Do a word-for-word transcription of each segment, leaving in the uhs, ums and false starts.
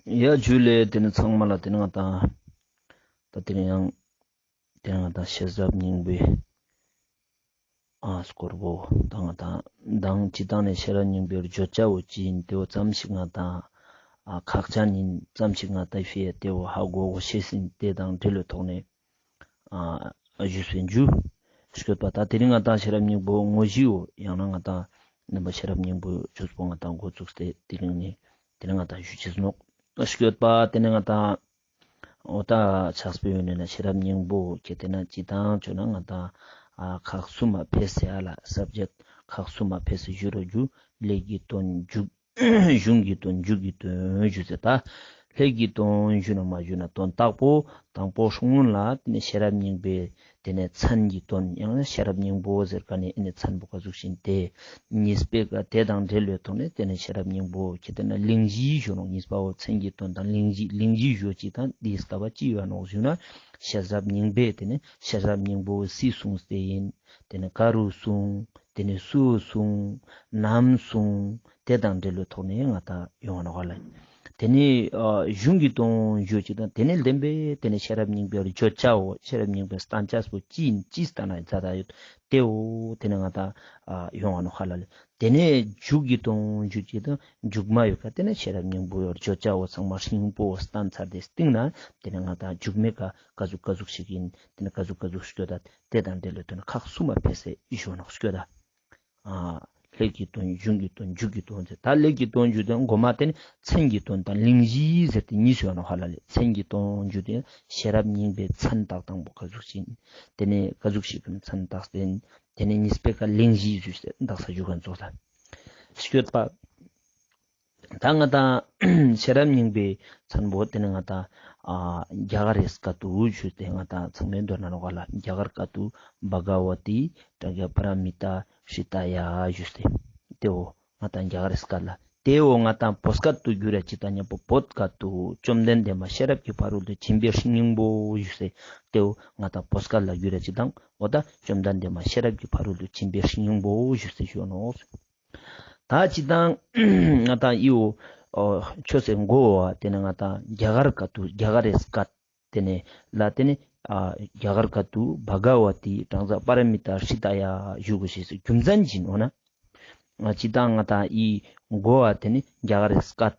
ཡ་ཇུ་ལེ། ཏེ་ནེ་ཚང་མ་ལ་ཏེ་ནེ་ང་དང་ད་ཏེ་ནེ་ཡང་ཏེ་ནེ་ང་དང་ཤེས་རབ་སྙིང་པོའི་ཨ་སྐོར་པོ་ད་ང་དང་མདང་སྤྱིར་བཏང་ནེ་ཤེས་རབ་སྙིང་པོའི་བརྗོད་བྱ་བོ་ཅི་ཨིན་ཏེ་བོ་ཙམ་ཞིག་ང་དང་ཨ་ཁག་ཅན་ཨིན་ཙམ་ཞིག་ང་དང་ཕི་ཡ་ཏེ་བོ་ཧ་གོ་གོས་ཤེས་ཨིན། ཏེ་དང་འབྲེལ་བའི་ཐོག་ནེ་ཨ་ཞུས་པའི་ཇུ་སྐྱོད་པ། ད་དེ་རིང་ང་དང་ཤེས་རབ་སྙིང་པོ་དངོས་གཞིའོ། ཡང་ན་ང་དང་ནང་པ་ཤེས་རབ་སྙིང་པོ་ཆོས་པོ་ང་དང་འགོ་བཙུགས་ཏེ་དེ་རིང་ནེ་དེ་རིང་ང་དང་ཞུ་ཅེས་ནོག་སྐྱོད་པ། ཏེ་ནེ་ང་དང་འོ་ད་ཆགས་པའི་ཡོན་ནེ་ན་ཤེས་རབ་སྙིང་པོ་ཁྱེར་ཏེ་ན་སྤྱིར་བཏང་ཆོས་ན་ང་དང་ཨ་ཁག་གསུམ་མ་ཕེ་སེ་ཨ་ལ་སབ་ཇེཀྚ་ཁག་གསུམ་མ་ཕེ་སེ་ཞུ་རུ་ཇུ། ལས་ཀྱི་དོན་མཇུག་གཞུང་གི་དོན་མཇུག་གི་དོན་ཞུ་ཟེར་ད། ལས་ཀྱི་དོན་ཞུ་ན་མ་ཞུ་ན་དོན་དག་པོ་དང་པོ་སྔོན་ལ་ཏེ་ནེ་ཤེས་རབ་སྙིང་པོའི་ཏེ་ནེ་མཚན་གྱི་དོན་ཡང་ན་ཤེས་རབ་སྙིང་པོ་ཟེར་ཁན་ནི་ཨེ་ནེ་མཚན་པོ་ག་ཟུག་ཤིག་ཨིན་ཏེ། གཉིས་པའི་ཀ་ཏེ་དང་འབྲེལ་བའི་ཐོག་ནེ་ཏེ་ནེ་ཤེས་རབ་སྙིང་པོ་ཁྱེར་ཏེ་ན་གླེང་གཞི་ཞུ་ནོག་གཉིས་པའོ། མཚན་གྱི་དོན་དང་གླེང་གཞི་གླེང་གཞི་ཞུ་ཅེས་དང་འདིའི་སྐབས་ཅི་ཡོད་ནོག་ཞུ་ན་ཤེས་རབ་སྙིང་པོའི་ཏེ་ནེ་ཤེས་རབ་སྙིང་པོ་སུས་གསུངས་ཏེ་ཨིན། ཏེ་ནེ་ག་རུ་གསུངས། ཏེ་ནེ་སུ་གསུངས། ནམ་གསུངས། ཏེ་དང་འབྲེལ་བའི་ཐོག་ནེ་ང་དང་ཡོང་ང་ནོག་ལེ། ཏེ་ནེ་ཨ་གཞུང་གི་དོན་ཞུ་ཅེས་དང་ཏེ་ནེ་ལྡན་པའི་ཏེ་ནེ་ཤེས་རབ་སྙིང་པོའི་བརྗོད་བྱའོ། ཤེས་རབ་སྙིང་པོའི་བསྟན་བྱ་པོ་ཅི་ཨིན་ཅི་བསྟན་ན་མཛད་ད་ཡོད་ཏེའོ། ཏེ་ནེ་ང་དང་ཨ་ཡོང་ང་ནོག་ལེ། ཏེ་ནེ་མཇུག་གི་དོན་ཞུ་ཅེས་དང་མཇུག་མ་ཡོད་ཀ་ཏེ་ནེ་ཤེས་རབ་སྙིང་པོའི་བརྗོད་བྱའོ་ཚང་མ་སྙིང་པོ་བསྟན་ཚར་ཏེ་སྟིང་ནེ་ཏེ་ནེ་ང་དང་མཇུག་མའི་ཀ་ག་ཟུག་ག་ཟུག་ཤིག་ཨིན། ཏེ་ནེ་ག་ཟུག་ག་ཟུག་སྐྱོད་ད། ཏེ་དང་འབྲེལ་བའི་ཐོག་ནེ་ཁག་གསུམ་མ་ཕེ་སེ་ཞུ་ནོག་སྐྱོད་ད། ཨ་ལས་ཀྱི་དོན་གཞུང་གི་དོན་མཇུག་གི་དོན་ཟེར་ད་ལས་ཀྱི་དོན་ཞུ་ཏེ་གོ་མ་ཏེ་ནེ་མཚན་གྱི་དོན་དང་གླེང་གཞི་ཟེར་ཏེ་གཉིས་ཡོད་ནོག་ལེ། མཚན་གྱི་དོན་ཞུ་ཏེ་ཤེས་རབ་སྙིང་པོའི་མཚན་བཏགས་སྟངས་པོ་ག་ཟུག་ཤིག་ཨིན། ཏེ་ནེ་ག་ཟུག་ཤིག་གི་མཚན་བཏགས་ཏེ་ཨིན། ཏེ་ནེ་གཉིས་པའི་ཀ་གླེང་གཞི་ཞུས་ཏེ་བཏགས་ས་ཞུ་ཁན་ཙོགས་ལ་སྐྱོད་པ། ད་ང་དང་ཤེས་རབ་སྙིང་པོའི་མཚན་པོ་ཏེ་ནེ་ང་དང་ཨ་རྒྱ་གར་རི་སྐད་དུ་ཞུས་ཏེ་ང་དང་ཚང་མའི་མདོར་ན་ནོག་ལེ། རྒྱ་གར་སྐད་དུ་བྷ་ག་བ་ཏི་པྲཛྙཱ་པཱ་ར་མི་ཏཱ་ཧྲི་ད་ཡ་ཞུས་ཏེ་ཏེའོ་ང་དང་རྒྱ་གར་རི་སྐད་ལ། ཏེའོ་ང་དང་བོད་སྐད་དུ་བསྒྱུར་ར་ཅིག་དང་མཉམ་པོ་བོད་སྐད་དུ་བཅོམ་ལྡན་འདས་མ་ཤེས་རབ་ཀྱི་ཕ་རོལ་ཏུ་ཕྱིན་པའི་སྙིང་པོ་ཞུས་ཏེ་ཏེའོ་ང་དང་བོད་སྐད་ལ་བསྒྱུར་ར་ཅིག་དང་འོ་ད་བཅོམ་ལྡན་འདས་མ་ཤེས་རབ་ཀྱི་ཕ་རོལ་ཏུ་ཕྱིན་པའི་སྙིང་པོ་ཞུས་ཏེ་ཞུ་ནོག་ད་སྤྱིར་བཏང་ང་དང་འི་བོ་ཆོས་སི་མགོའ་ཏེ་ནེ་ང་དང་རྒྱ་གར་སྐད་དུ་རྒྱ་གར་རི་སྐད་ཏེ་ནེ་ལ་ཏེ་ནེ་ཨ་རྒྱ་གར་སྐད་དུ་བྷ་ག་བ་ཏི་པྲཛྙཱ་པཱ་ར་མི་ཏཱ་ཧྲི་ད་ཡ་ཞུ་གོས་ཤེས་སི་རྒྱུ་མཚན་ཅི་ཨིན་ནོག་ན། ཨ་སྤྱིར་བཏང་ང་དང་འི་མགོའ་ཏེ་ནེ་རྒྱ་གར་རི་སྐད་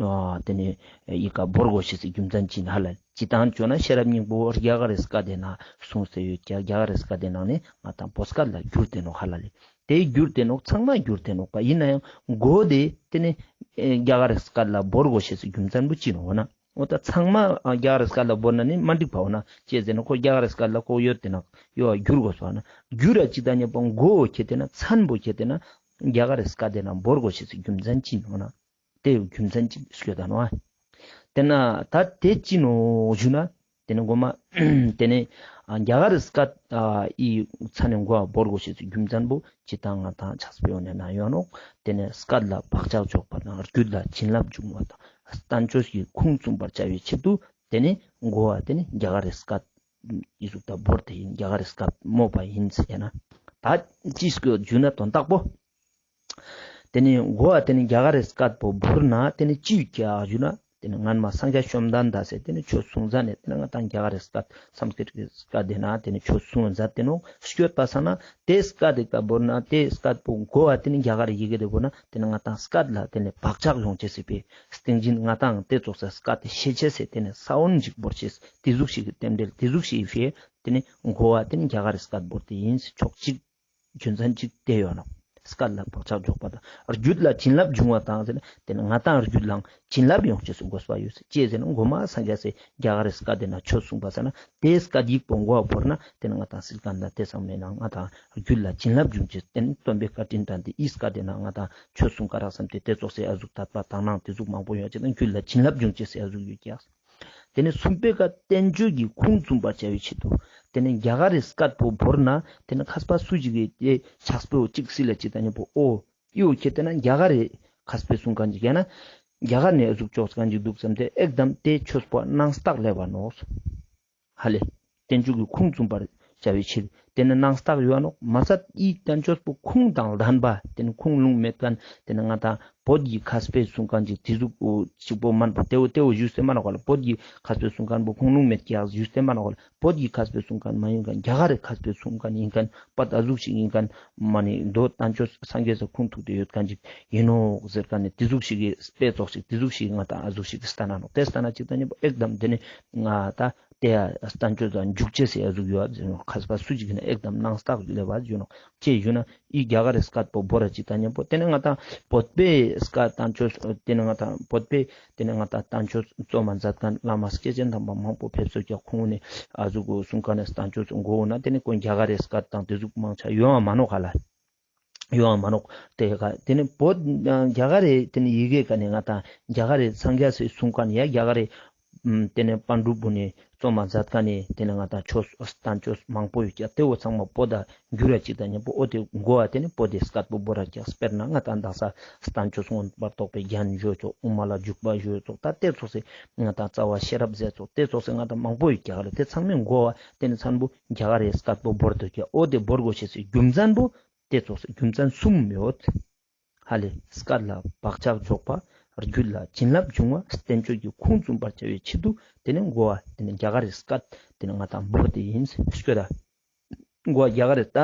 ཨ་ཏེ་ནེ་འི་ཀ་བོར་གོས་ཤེས་སི་རྒྱུ་མཚན་ཅི་ཨིན་ཧ་ལ་ལེ། སྤྱིར་བཏང་ཆོས་ན་ཤེས་རབ་སྙིང་པོ་རྒྱ་གར་རི་སྐད་དི་ནང་གསུངས་ཏེ་ཡོད་ཀྱག་རྒྱ་གར་རི་སྐད་དི་ནང་ནེ་ང་དང་བོད་སྐད་ལ་བསྒྱུར་ཏེ་ནོག་ཧ་ལ་ལེ། ཏེ་བསྒྱུར་ཏེ་ནོག་ཚང་མ་བསྒྱུར་ཏེ་ནོག་པ། ཨིན་ནའང་མགོ་ཏེ་ཏེ་ནེ་ཨེ་རྒྱ་གར་རི་སྐད་ལ་བོར་གོས་ཤེས་སི་རྒྱུ་མཚན་པོ་ཅི་ཨིན་ནོག་ན། འོ་ད་ཚང་མ་ཨ་རྒྱ་གར་རི་སྐད་ལ་བོར་ན་ནི་མ་འགྲིག་པ་འོ་ན། ཅི་ཟེར་ན་ཁོ་རྒྱ་གར་རི་སྐད་ལ་ཁོ་ཡོད་ཏེ་ན་ཡོད་བསྒྱུར་གོས་སོ་ན། བསྒྱུར་ར་ཅིག་དང་མཉམ་པོ་མགོ་ཁྱེར་ཏེ་ན་མཚན་པོ་ཁྱེར་ཏེ་ན་རྒྱ་གར་རི་སྐད་དི་ནང་བོར་གོས་ཤེས་སི་རྒྱུ་མཚན་ཅི་ཨིན་ནོག་ན། ཏེ་རྒྱུ་མཚན་ཅིག་སྐྱོད་ད་ནོག་ཨ། ཏེ་ན་ད་ཏེ་ཅི་ཨིན་ནོག་ཞུ་ན། ཏེ་ནེ་གོ་མ་ཏེ་ནེ་ཨ་རྒྱ་གར་རི་སྐད་ཨ་འི་མཚན་ནི་མགོའ་བོར་གོས་ཤེས་སི་རྒྱུ་མཚན་པོ་སྤྱིར་བཏང་ང་དང་ཆགས་པའི་ཡོན་ནེ་ན་ཡོད་ནོག་ཏེ་ནེ་སྐད་ལ་བག་ཆགས་འཇོག་པ་དང་རྒྱུད་ལ་བྱིན་རླབས་འབྱུང་བ་དང་བསྟན་བཅོས་ཀྱི་ཁུངས་བཙུན་པར་བྱ་བའི་ཆེད་དུ་ཏེ་ནེ་མགོའ་ཏེ་ནེ་རྒྱ་གར་རི་སྐད་འི་ཟུག་ད་བོར་ཏེ་ཨིན། རྒྱ་གར་རི་སྐད་མོ་པ་ཨིན་ཟེར་ན། ད་ཅི་སྐྱོད་ཞུ་ན་དོན་དག་པོ། ཏེ་ནེ་མགོའ་ཏེ་ནེ་རྒྱ་གར་རི་སྐད་པོ་བོར་ན་ཏེ་ནེ་ཅི་ཡོད་ཀྱག་ཞུ་ན། ཏེ་ནེ་སྔན་མ་སངས་རྒྱས་བཅོམ་ལྡན་འདས་སི་ཏེ་ནེ་ཆོས་གསུངས་ཟ་ནེ་ཏེ་ནེ་ང་དང་རྒྱ་གར་རི་སྐད་སཾ་སྐྲྀཏ་གི་སྐད་དི་ནང་ཏེ་ནེ་ཆོས་གསུངས་ཟ་ཏེ་ནོག་སྐྱོད་པ་སང་ན་ཏེ་སྐད་དི་ཀ་བོར་ན་ཏེ་སྐད་པོ་མགོའ་ཏེ་ནེ་རྒྱ་གར་རི་ཡི་གེ་དི་བོར་ན་ཏེ་ནེ་ང་དང་སྐད་ལ་ཏེ་ནེ་བག་ཆགས་ཡོང་ཅེས་སི་ཕིའ་སྟིང་ཞིན་ང་དང་ཏེ་ཙོགས་སི་སྐད་དི་ཤེས་ཅེས་སི་ཏེ་ནེ་ས་བོན་ཞིག་བོར་ཅེས་ཏེ་ཟུག་ཤིག་གི་རྟེན་འབྲེལ་ཏེ་ཟུག་ཤིག་གི་ཕིའ་ཏེ་ནེ་མགོའ་ཏེ་ནེ་རྒྱ་གར་རི་སྐད་བོར་ཏེ་ཨིན་ཟེར་ཆོག་ཅིག་རྒྱུ་མཚན་ཅིག་ཏེ་ཡོད་ནོག་སྐད་ལ་བག་ཆགས་འཇོག་པ་དང་རྒྱུད་ལ་བྱིན་རླབས་འབྱུང་བ་དང་ཟེར་ན་ཏེ་ནེ་ང་དང་རྒྱུད་ལའང་བྱིན་རླབས་ཡོང་ཅེས་སི་དགོས་པ་ཡོད་ཟེར། ཅི་ཟེར་ན་གོ་མ་སངས་རྒྱས་སི་རྒྱ་གར་རི་སྐད་དི་ནང་ཆོས་གསུངས་པ་སང་ན་ཏེ་སྐད་ཡིག་པོ་མགོའ་བོར་ན་ཏེ་ནེ་ང་དང་སིལ་ཁན་དང་ཏེ་ཚང་མའི་ནང་ང་དང་རྒྱུད་ལ་བྱིན་རླབས་འབྱུང་ཅེས་ཏེ་ནེ་སྟོན་པའི་བཀའ་དྲིན་དྲན་ཏེ་འི་སྐད་དི་ནང་ང་དང་ཆོས་གསུང་ཀ་རག་བསམ་སྟེ་ཏེ་ཙོགས་སི་ཨ་ཟུག་དད་པ་དག་སྣང་ཏེ་ཟུག་མང་པོ་ཡོང་ཅེས་དང་རྒྱུད་ལ་བྱིན་རླབས་འབྱུང་ཅེས་སི་ཨ་ཟུག་ཡོད་ཀྱག་ཏེ་ནེ་གསུམ་པའི་ཀ་བསྟན་བཅོས་ཀྱི་ཁུངས་བཙུན་པར་བྱ་བའི་ཆེད་དུ། ཏེ་ནེ་རྒྱ་གར་རི་སྐད་པོ་བོར་ན་ཏེ་ནེ་མཁས་པ་སུ་ཞིག་གི་ཏེ་ཕྱག་དཔེའོ་ཅིག་སིལ་ལ་ཅིག་དང་མཉམ་པོ་འོ་འི་བོ་ཁྱེར་ཏེ་ན་རྒྱ་གར་རི་མཁས་པའི་གསུང་ཁན་ཅིག་ཡང་ན་རྒྱ་གར་ནེ་ཨ་ཟུག་ཅོག་ཁན་ཅིག་དུག་བསམ་སྟེ་ཨེག་དམ་ཏེ་ཆོས་པོ་སྣང་བཏགས་ལེབ་བ་ནོག་ཧ་ལེ། བསྟན་བཅོས་ཀྱི་ཁུངས་བཙུན་པར་ བྱ་བའི་ཕྱིར། ཏེ་ནེ་སྣང་བཏགས་ཡོད་ནོག། མ་ཚད་ཨི་བསྟན་བཅོས་པོ་ཁུངས་དང་ལྡན་པ་ཏེ་ནེ་ཁུངས་ལུང་མེད་ཁན་ཏེ་ནེ་ང་ཏང་བོད་ཀྱི་མཁས་པའི་གསུང་ཁན་ཅིག་ཏེ་ཟུག་ཅིག་པོ་མན་པ་ཏེ་བོ་ཏེ་བོ་ཞུས་ཏེ་མན་ནོག་ལེ། བོད་ཀྱི་མཁས་པའི་གསུང་ཁན་པོ་ཁུངས་ལུང་མེད་ཀྱག་ཞུས་ཏེ་མན་ནོག་ལེ། བོད་ཀྱི་མཁས་པའི་གསུང་ཁན་མ་ཡིན་ཁན་རྒྱ་གར་རི་མཁས་པའི་གསུང་ཁན་ཡིན་ཁན་པ་ཏ་ཟུག་ཞིག་ཡིན་ཁན་མ་ནེ་མདོ་བསྟན་བཅོས་སངས་རྒྱས་སི་ཁུངས་ཐུག་སྟེ་ཡོད་ཁན་ཅིག་ཡིན་ནོག་ཟེར་ཁན་ནི་ཏེ་ཟུག་ཞིག་གི་དཔེ་ཙོགས་ཤིག་ཏེ་ཟུག་ཞིག་ང་ཏང་ཨ་ཟུག་ཞིག་སྟན་ན་ནོག། ཏེ་སྟན་ན་ཅིག་ཏ་ཉམ་པོ་ཨེག་དམ་ཏེ་ནེ་ང་ཏང་ཏེ་ཡ་བསྟན་བཅོས་ལ་འཇུག་ཅེས་སི་ཨ་ཟུག་ཡོད་ཟེར་ནོག། མཁས་པ་སུ་ཞིག་ཡིན་ན་ཨེག་དམ་སྣང་བཏགས་ལེབ་བ་ཟེར་ནོག། ཅི་ཞུ་ན་ཨི་རྒྱ་གར་རི་སྐད་པོ་བོར་ར་ཅིག་ཏ་ཉམ་པོ་ཏེ་ནེ་ང་ཏང་བོད་པའི་སྐད་བསྟན་བཅོས་ཏེ་ནེ་ང་ཏང་བོད་པའི་ཏེ་ནེ་ང་ཏང་བསྟན་བཅོས་རྩོམ་མ་མཛད་ཁན་བླ་མ་སྐྱེས་ཆེན་དམ་པ་མང་པོ་ཕེབས་སོ་ཀྱག། ཁོང་ནི་ཨ་ཟུག་གི་གསུང་ཁན་ནི་བསྟན་བཅོས་གོ་འོ་ན་ཏེ་ནེ་ཁོང་རྒྱ་གར་རི་སྐད་དང་ཏེ་ཟུག་མང་ཆེ་ཡོང་བ་མ་ནོག་ག་ལེ། ཡོང་བ་མ་ནོག། ཏེ་ག་ཏེ་ནེ་བོད་རྒྱ་གར་རི་ཏེ་ནེ་ཡི་གེ་ཀ་ནེ་ང་ཏང་རྒྱ་གར་རི་སངས་རྒྱས་སི་གསུང་ཁན་ཡ་རྒྱ་གར་རི་ཨམ་ཏེ་ནེ་པཎ་གྲུབ་པོ་ནེ་རྩོམ་མ་མཛད་ཁན་ནི་ཏེ་ནེ་ང་ཏང་ཆོས་བསྟན་བཅོས་མང་པོ་ཡོད་ཀྱག། ཏེ་བོ་ཚང་མ་བོད་ད་འགྱུར་ར་ཅིག་ཏ་ཉམ་པོ་འོ་ཏེ་གོ་བ་ཏེ་ནེ་བོད་དི་སྐད་པོ་བོར་ར་ཀྱག། དཔེར་ན་ང་ཏང་དག་ས་བསྟན་བཅོས་མངོན་པར་རྟོགས་པའི་རྒྱན་ཞུ་ཙོགས། དབུ་མ་ལ་འཇུག་པ་ཞུ་ཙོགས། ཏ་ཏེ་ཙོགས་སི་ང་ཏང་རྩ་བ་ཤེས་རབ་ཟེར་ཙོགས། ཏེ་ཙོགས་སི་ང་ཏང་མང་པོ་ཡོད་ཀྱག་ལེ། ཏེ་ཚང་མའི་གོ་བ་ཏེ་ནེ་ཚང་པོ་རྒྱ་གར་རི་སྐད་པོ་བོར་དུག་ཀྱག། འོ་ཏེ་བོར་གོས་ཤེས་སི་རྒྱུ་མཚན་པོ་ཏེ་ཙོགས་སི་རྒྱུ་མཚན་གསུམ་ཡོད། ཧ་ལེ། སྐད་ལ་བག་ཆགས་འཇོག་པ། རྒྱུད་ལ་བྱིན་རླབས་འབྱུང་བ། བསྟན་བཅོས་ཀྱི་ཁུངས་བཙུན་པར་བྱ་བའི་ཆེད་དུ་ཏེ་ནེ་གོ་བ་ཏེ་ནེ་རྒྱ་གར་རི་སྐད་ཏེ་ནེ་ང་ཏང་བོར་ཏེ་ཡིན་ཞུ་ད། གོ་བ་རྒྱ་གར་རི་ཏ་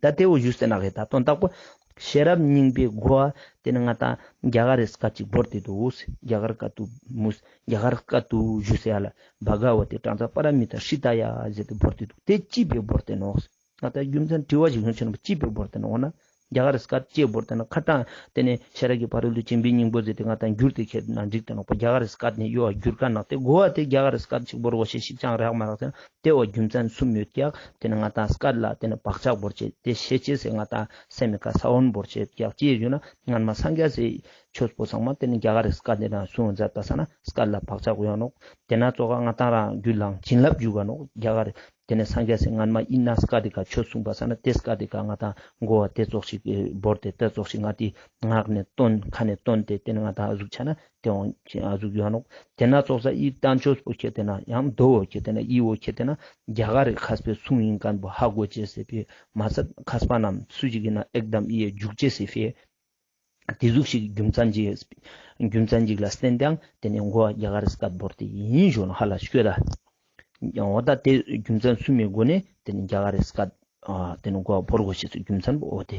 ཏ་ཏེ་བོ་ཞུས་ཏེ་ན་གི་ཏ་དོན་དག་པོ་ཤེས་རབ་སྙིང་པོའི་གོ་བ་ཏེ་ནེ་ང་ཏང་རྒྱ་གར་རི་སྐད་ཅིག་བོར་ཏེ་དུག། རྒྱ་གར་སྐད་དུ་མུས་རྒྱ་གར་སྐད་དུ་ཞུས་ཏེ་ཡ་ལ་བྷ་ག་ཝ་ཏི་ཏྲཱ་ཛ་པཱ་ར་མི་ཏཱ་ཧྲི་ད་ཡ་ཟེར་ཏེ་བོར་ཏེ་དུག། ཏེ་ཅི་ཕིའ་བོར་ཏེ་ནོག། ང་ཏང་རྒྱུ་མཚན་དྲི་བ་ཞིག་ཡོང་ཆེན་པོ་ཅི་ཕིའ་བོར་ཏེ་ནོག་ན། རྒྱ་གར་སྐད་ཅི་བོར་ཏེ་ན་ཁ་ཏང་ཏེ་ནེ་ཤེས་རབ་ཀྱི་ཕ་རོལ་ཏུ་ཕྱིན་པའི་སྙིང་པོ་ཟེར་ཏེ་ང་ཏང་འགྱུར་ཏེ་ཁྱེར་ན་འགྲིག་ཏེ་ནོག་པ། རྒྱ་གར་སྐད་ནེ་ཡོ་འགྱུར་ཁན་ནོག། ཏེ་གོ་བ་ཏེ་རྒྱ་གར་སྐད་ཅིག་བོར་གོས་ཤེས་ཤིག་ཅང་རག་མ་རག་ཟེར་ན་ཏེ་བོ་རྒྱུ་མཚན་གསུམ་ཡོད་ཀྱག། ཏེ་ནེ་ང་ཏང་སྐད་ལ་ཏེ་ནེ་བག་ཆགས་བོར་ཅེས་ཏེ་ཤེས་ཅེས་སི་ང་ཏང་སེམས་ཀ་ས་བོན་བོར་ཅེས་ཀྱག། ཅི་ཞུ་ན་སྔན་མ་སངས་རྒྱས་སི་ཆོས་པོ་ཚང་མ་ཏེ་ནེ་རྒྱ་གར་སྐད་ནེ་རང་གསུང་མཛད་པ་ས་ན་སྐད་ལ་བག་ཆགས་ཡོང་ནོག། ཏེ་ན་ཙོགས་ང་ཏང་རང་རྒྱུད་ལ་བྱིན་རླབས་འཇུག་ག་ནོག་རྒྱ་གར། ཏེ་ནེ་སངས་རྒྱས་སི་སྔན་མ་ཨི་ན་སྐད་དི་ཀ་ཆོས་གསུངས་པ་ས་ན་ཏེ་སྐད་དི་ཀ་ང་ཏང་གོ་བ་ཏེ་ཙོགས་ཤིག་བོར་ཏེ་ཏེ་ཙོགས་ཤིག་ང་ཏི་ངག་ནེ་བཏོན་ཁ་ནེ་བཏོན་ཏེ་ཏེ་ནེ་ང་ཏང་ཨ་ཟུག་ཆ་ན་ཏེ་འོང་ཨ་ཟུག་ཡོང་ནོག། ཏེ་ན་ཙོགས་ས་ཨི་བསྟན་བཅོས་པོ་ཁྱེར་ཏེ་ན་ཡང་མདོ་བོ་ཁྱེར་ཏེ་ན་ཨི་བོ་ཁྱེར་ཏེ་ན་རྒྱ་གར་རི་མཁས་པའི་གསུང་ཡིན་ཁན་པོ་ཧ་གོ་ཅེས་སི་ཕིའ་མ་ཚད་མཁས་པ་རྣམས་སུ་ཞིག་ཡིན་ན་ཨེག་དམ་ཨི་ཡེ་འཇུག་ཅེས་སི་ཕིའ། ཏེ་ཟུག་ཞིག་རྒྱུ་མཚན་ཅིག་རྒྱུ་མཚན་ཅིག་ལ་བརྟེན་ཏེའང་ཏེ་ནེ་གོ་བ་རྒྱ་གར་རི་སྐད་བོར་ཏེ་ཡིན་ཞུ་ནོག་ཧ་ལ་ཤོད་ད། ཡང་འོ་ད་ཏེ་རྒྱུ་མཚན་གསུམ་མི་སྒོ་ནེ་ཏེ་ནེ་རྒྱ་གར་རི་སྐད་ཨ་ཏེ་ནེ་གོ་བ་བོར་གོས་ཤེས་སི་རྒྱུ་མཚན་པོ་འོ་ཏེ།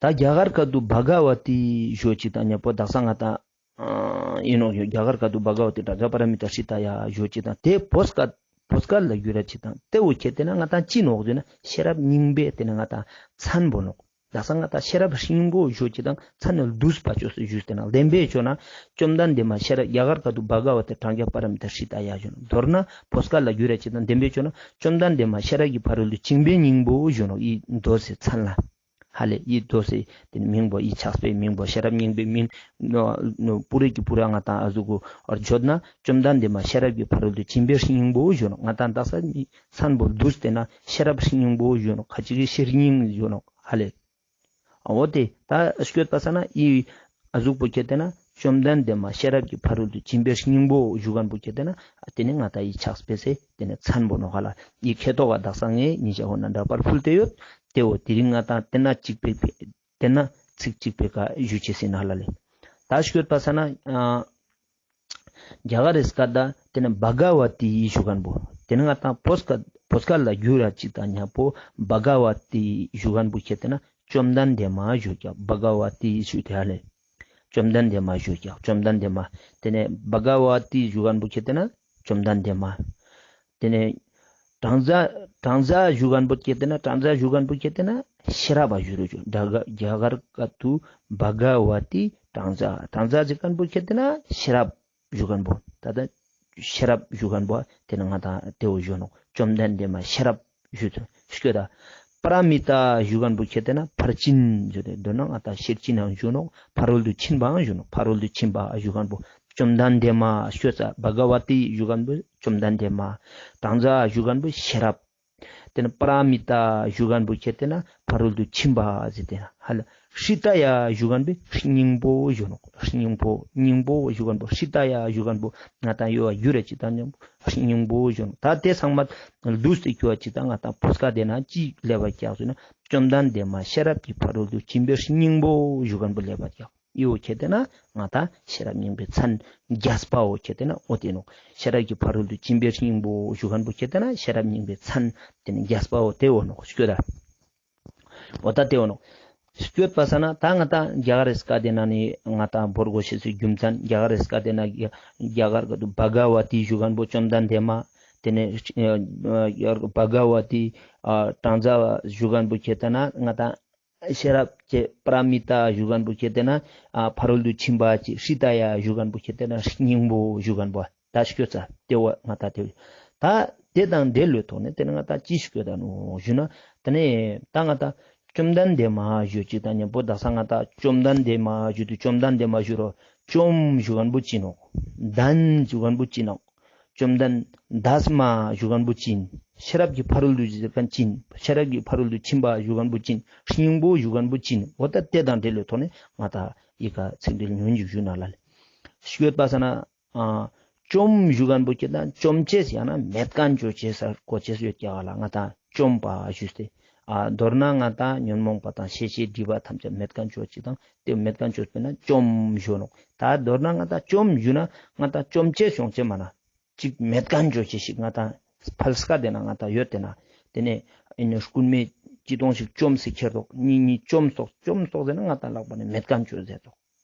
ད་རྒྱ་གར་སྐད་དུ་བྷ་ག་ཝ་ཏི་ཞུ་ཅེས་དང་ཉམ་པོ་དག་ས་ང་ཏང་ཨ་ཡིན་ནོག་ཡོད། རྒྱ་གར་སྐད་དུ་བྷ་ག་ཝ་ཏི་ཏྲཱ་ཛ་པཱ་ར་མི་ཏཱ་ཧྲི་ད་ཡ་ཞུ་ཅེས་དང་ཏེ་བོད་སྐད་བོད་སྐད་ལ་བསྒྱུར་ར་ཅེས་དང་ཏེ་བོ་ཁྱེར་ཏེ་ན་ང་ཏང་ཅི་ནོག་ཟེར་ན་ཤེས་རབ་སྙིང་པོའི་ཏེ་ནེ་ང་ཏང་མཚན་པོ་ནོག། དག་ས་ང་ཏང་ཤེས་རབ་སྙིང་པོ་ཞུ་ཅེས་དང་མཚན་ནི་བསྡུས་པ་ཅོས་སེ་ཞུས་ཏེ་ན་བདེན་པའི་ཆོས་ན་བཅོམ་ལྡན་འདས་མ་ཤེས་རབ་རྒྱ་གར་སྐད་དུ་བྷ་ག་ཝ་ཏི་ཏྲཱ་ཛ་པཱ་ར་མི་ཏཱ་ཧྲི་ད་ཡ་ཞུ་ནོག། མདོར་ན་བོད་སྐད་ལ་བསྒྱུར་ར་ཅེས་དང་བདེན་པའི་ཆོས་ན་བཅོམ་ལྡན་འདས་མ་ཤེས་རབ་ཀྱི་ཕ་རོལ་ཏུ་ཕྱིན་པའི་སྙིང་པོ་ཞུ་ནོག། ཨི་མདོ་སི་མཚན་ལ། ཧ་ལེ་ཨི་མདོ་སི་ཏེ་ནེ་མིང་པོ་ཨི་ཕྱག་དཔེའི་མིང་པོ་ཤེས་རབ་སྙིང་པོའི་མིང་ནོ་ནོ་པུ་རེ་གི་པུ་ར་ང་ཏང་ཨ་ཟུག་གུ་བརྗོད་ན་བཅོམ་ལྡན་འདས་མ་ཤེས་རབ་ཀྱི་ཕ་རོལ་ཏུ་ཕྱིན་པའི་སྙིང་པོ་ཞུ་ནོག། ང་ཏང་དག་ས་མི་མཚན་པོ་བསྡུས་ཏེ་ན་ཤེས་རབ་སྙིང་པོ་ཞུ་ནོག། ཁ་ཅིག་གི་ཤེར་སྙིང་ཞུ་ནོག། ཧ་ལེ། འོ་ཏེ་ད་སྐྱོད་པ་ས་ན་ཨི་ཨ་ཟུག་པོ་ཁྱེར་ཏེ་ན་བཅོམ་ལྡན་འདས་མ་ཤེས་རབ་ཀྱི་ཕ་རོལ་ཏུ་ཕྱིན་པའི་སྙིང་པོ་ཞུ་ཁན་པོ་ཁྱེར་ཏེ་ན་ཏེ་ནེ་ང་ཏང་ཨི་ཕྱག་དཔེ་སེ་ཏེ་ནེ་མཚན་པོ་ནོག་ཧ་ལ། ཨི་ཁེ་ཏོག་ག་དག་ས་ངའེ་ཉེ་ཞ་འོ་ན་འདྲ་པར་ཕུལ་ཏེ་ཡོད། ཏེ་བོ་དེ་རིང་ང་ཏང་ཏེ་ན་ཅིག་པེ་ཏེ་ན་ཚིག་ཅིག་པེ་ཀ་ཞུ་ཅེས་ཨིན་ཧ་ལ་ལེ། ད་སྐྱོད་པ་ས་ན་ཨ་རྒྱ་གར་རི་སྐད་ད་ཏེ་ནེ་བྷ་ག་ཝ་ཏི་ཞུ་ཁན་པོ། ཏེ་ནེ་ང་ཏང་བོད་སྐད་བོད་སྐད་ལ་བསྒྱུར་ར་ཅིག་དང་ཉམ་པོ་བྷ་ག་ཝ་ཏི་ཞུ་ཁན་པོ་ཁྱེར་ཏེ་ན་བཅོམ་ལྡན་འདས་མ་ཞུ་ཀྱག། བྷ་ག་ཝ་ཏི་ཞུ་ཏེ་ཧ་ལེ། བཅོམ་ལྡན་འདས་མ་ཞུ་ཀྱག། བཅོམ་ལྡན་འདས་མ། ཏེ་ནེ་བྷ་ག་ཝ་ཏི་ཞུ་ཁན་པོ་ཁྱེར་ཏེ་ན་བཅོམ་ལྡན་འདས་མ། ཏེ་ནེ་ཏྲང་ཛ་ཏྲང་ཛ་ཞུ་ཁན་པོ་ཁྱེར་ཏེ་ན་ཏྲང་ཛ་ཞུ་ཁན་པོ་ཁྱེར་ཏེ་ན་ཤེས་རབ་བ་ཞུ་རུ་ཅུག། རྒྱ་གར་རྒྱ་གར་སྐད་དུ་བྷ་ག་ཝ་ཏི་ཏྲང་ཛ། ཏྲང་ཛ་ཞུ་ཁན་པོ་ཁྱེར་ཏེ་ན་ཤེས་རབ་ཞུ་ཁན་པོ། ད་ལྟ་ཤེས་རབ་ཞུ་ཁན་པོ་ཏེ་ནེ་ང་ཏང་ཏེ་བོ་ཞུ་ནོག། བཅོམ་ལྡན་འདས་མ་ཤེས་རབ་ཞུ་ཏེ་སྐྱོད་ད། པ་ར་མི་ཏ་ཞུ་ཁན་པོ་ཁྱེར་ཏེ་ན་ཕར་ཕྱིན་ཞུ་ཏེ་མདོར་ན་ང་ཏང་ཤེར་ཕྱིན་ནང་ཞུ་ནོག། ཕ་རོལ་ཏུ་ཕྱིན་པའང་ཞུ་ནོག། ཕ་རོལ་ཏུ་ཕྱིན་པ་ཞུ་ཁན་པོ། བཅོམ་ལྡན་འདས་མ་སྐྱོད་ས་བྷ་ག་ཝ་ཏི་ཞུ་ཁན་པོ་བཅོམ་ལྡན་འདས་མ། ཏྲང་ཛ་ཞུ་ཁན་པོ་ཤེས་རབ། ཏེ་ནེ་པ་ར་མི་ཏ་ཞུ་ཁན་པོ་ཁྱེར་ཏེ་ན་ཕ་རོལ་ཏུ་ཕྱིན་པ་ཟེར་ཏེ་ན་ཧ་ལ། ཧྲི་ཏ་ཡ་ཞུ་ཁན་པོ་སྙིང་པོ་ཞུ་ནོག། སྙིང་པོ་སྙིང་པོ་ཞུ་ཁན་པོ་ཧྲི་ཏ་ཡ་ཞུ་ཁན་པོ་ང་ཏང་ཡོད་པ་ཡུ་རེ་ཅིག་ཏང་ཉམ་པོ་སྙིང་པོ་ཞུ་ནོག། ད་དེ་ཚང་མ་ལུས་ཏེ་ཁྱོད་ཅིག་ཏང་ང་ཏང་ཕོ་སྐད་དེ་ན་ཅི་ལེབ་བ་རྒྱག་ཟེར་ན། བཅོམ་ལྡན་འདས་མ་ཤེས་རབ་ཀྱི་ཕ་རོལ་ཏུ་ཕྱིན་པའི་སྙིང་པོ་ཞུ་ཁན་པོ་ལེབ་བ་རྒྱག། ཡོད་ཁྱེར་ཏེ་ན་ང་ཏང་ཤེས་རབ་སྙིང་པོའི་མཚན་རྒྱས་པའོ་ཁྱེར་ཏེ་ན་འོ་དེ་ནོག། ཤེས་རབ་ཀྱི་ཕ་རོལ་ཏུ་ཕྱིན་པའི་སྙིང་པོ་ཞུ་ཁན་པོ་ཁྱེར་ཏེ་ན་ཤེས་རབ་སྙིང་པོའི་མཚན་དེ་ནི་རྒྱས་པའོ་དེ་འོ་ནོག་ཞུ་ད། འོ་ད་དེ་འོ་ནོག། སྐྱོད་པ་ས་ན་ད་ང་ཏང་རྒྱ་གར་རི་སྐད་དེ་ན་ནི་ང་ཏང་བོར་གོ་ཤེས་སི་རྒྱུ་མཚན། རྒྱ་གར་རི་སྐད་དེ་ན་རྒྱ་གར་ག་དུ་བྷ་ག་ཝ་ཏི་ཞུ་ཁན་པོ་བཅོམ་ལྡན་འདས་མ། དེ་ནས་བྷ་ག་ཝ་ཏི་ཨ་གྲངས་བྱ་བ་ཞུ་ཁན་པོ་ཁྱེར་ཏེ་ན་ང་ཏང་ཤེས་རབ་ཀྱི་པ་ར་མི་ཏ་ཞུ་ཁན་པོ་ཁྱེར་ཏེ་ན་ཨ་ཕ་རོལ་ཏུ་ཕྱིན་པ་ཅིག། ཧྲི་ཏ་ཡ་ཞུ་ཁན་པོ་ཁྱེར་ཏེ་ན་སྙིང་པོ་ཞུ་ཁན་པོ། ད་སྐྱོད་ཚ་དེ་བོ་ང་ཏང་དེ་བོ་ད་དེ་དང་འབྲེལ་ལོས་ཐོག་ནས་དེ་ནས་ང་ཏང་ཅི་སྐྱོད་ད་ནོག་ཞུ་ན། དེ་ནས་ད་ང་ཏང་བཅོམ་ལྡན་འདས་མ་ཞུ་ཅིག་ཏང་ཉམ་པོ་དག་ས་ང་ཏང་བཅོམ་ལྡན་འདས་མ་ཞུ་དུས་བཅོམ་ལྡན་འདས་མ་ཞུ་རོ། བཅོམ་ཞུ་ཁན་པོ་ཅི་ནོག། ལྡན་ཞུ་ཁན་པོ་ཅི་ནོག། བཅོམ་ལྡན་འདས་མ་ཞུ་ཁན་པོ་ཅི་ཨིན། ཤེས་རབ་ཀྱི་ཕ་རོལ་ཏུ་ཟེར་ཁན་ཅི་ཨིན། ཤེས་རབ་ཀྱི་ཕ་རོལ་ཏུ་ཕྱིན་པ་ཞུ་ཁན་པོ་ཅི་ཨིན། སྙིང་པོ་ཞུ་ཁན་པོ་ཅི་ཨིན། འོ་ད་དེ་དང་འབྲེལ་ལོས་ཐོག་ནས་ང་ཏང་ཡི་གེ་ཚིག་འགྲེལ་ཉུང་ངུན་ཞིག་ཞུ་ན་ལ་ལེ། སྐྱོད་པ་ས་ན་ཨ་བཅོམ་ཞུ་ཁན་པོ་ཁྱེར་ཏེ་ན་བཅོམ་ཅེས་ཡང་ན་མེད་ཁན་ཅོ་ཅེས་ས་གོ་ཅེས་ཡོད་ཀྱག་ལ། ང་ཏང་བཅོམ་པ་ཞུས་ཏེ་ཨ་མདོར་ན་ང་ཏང་ཉོན་མོངས་པ་དང་ཤེས་བྱའི་སྒྲིབ་པ་ཐམས་ཅད་མེད་ཁན་ཅོ་ཅེས་དང་དེ་མེད་ཁན་ཅོ་ཅེས་ན་བཅོམ་ཞུ་ནོག། ད་མདོར་ན་ང་ཏང་བཅོམ་ཞུ་ན་ང་ཏང་བཅོམ་ཅེས་ཡོང་ཅེས་མ་ན། ཅིག་མེད་ཁན་ཅོ་ཅེས་ཤིག་ང་ཏང་ཕལ་སྐད་དེ་ན་ང་ཏང་ཡོད་དེ་ན། དེ་ནས་ཨེ་ནི་རྐུན་མས་ཅི་ཏོང་ཞིག་བཅོམ་སེ་ཁྱེར་ཏོག། གཉིས་གཉིས་བཅོམ་སོག་བཅོམ་སོག་ཟེར་ན་ང་ཏང་ལག་པ་ནས་མེད་ཁན་ཅོ་ཟེར་ཏོག།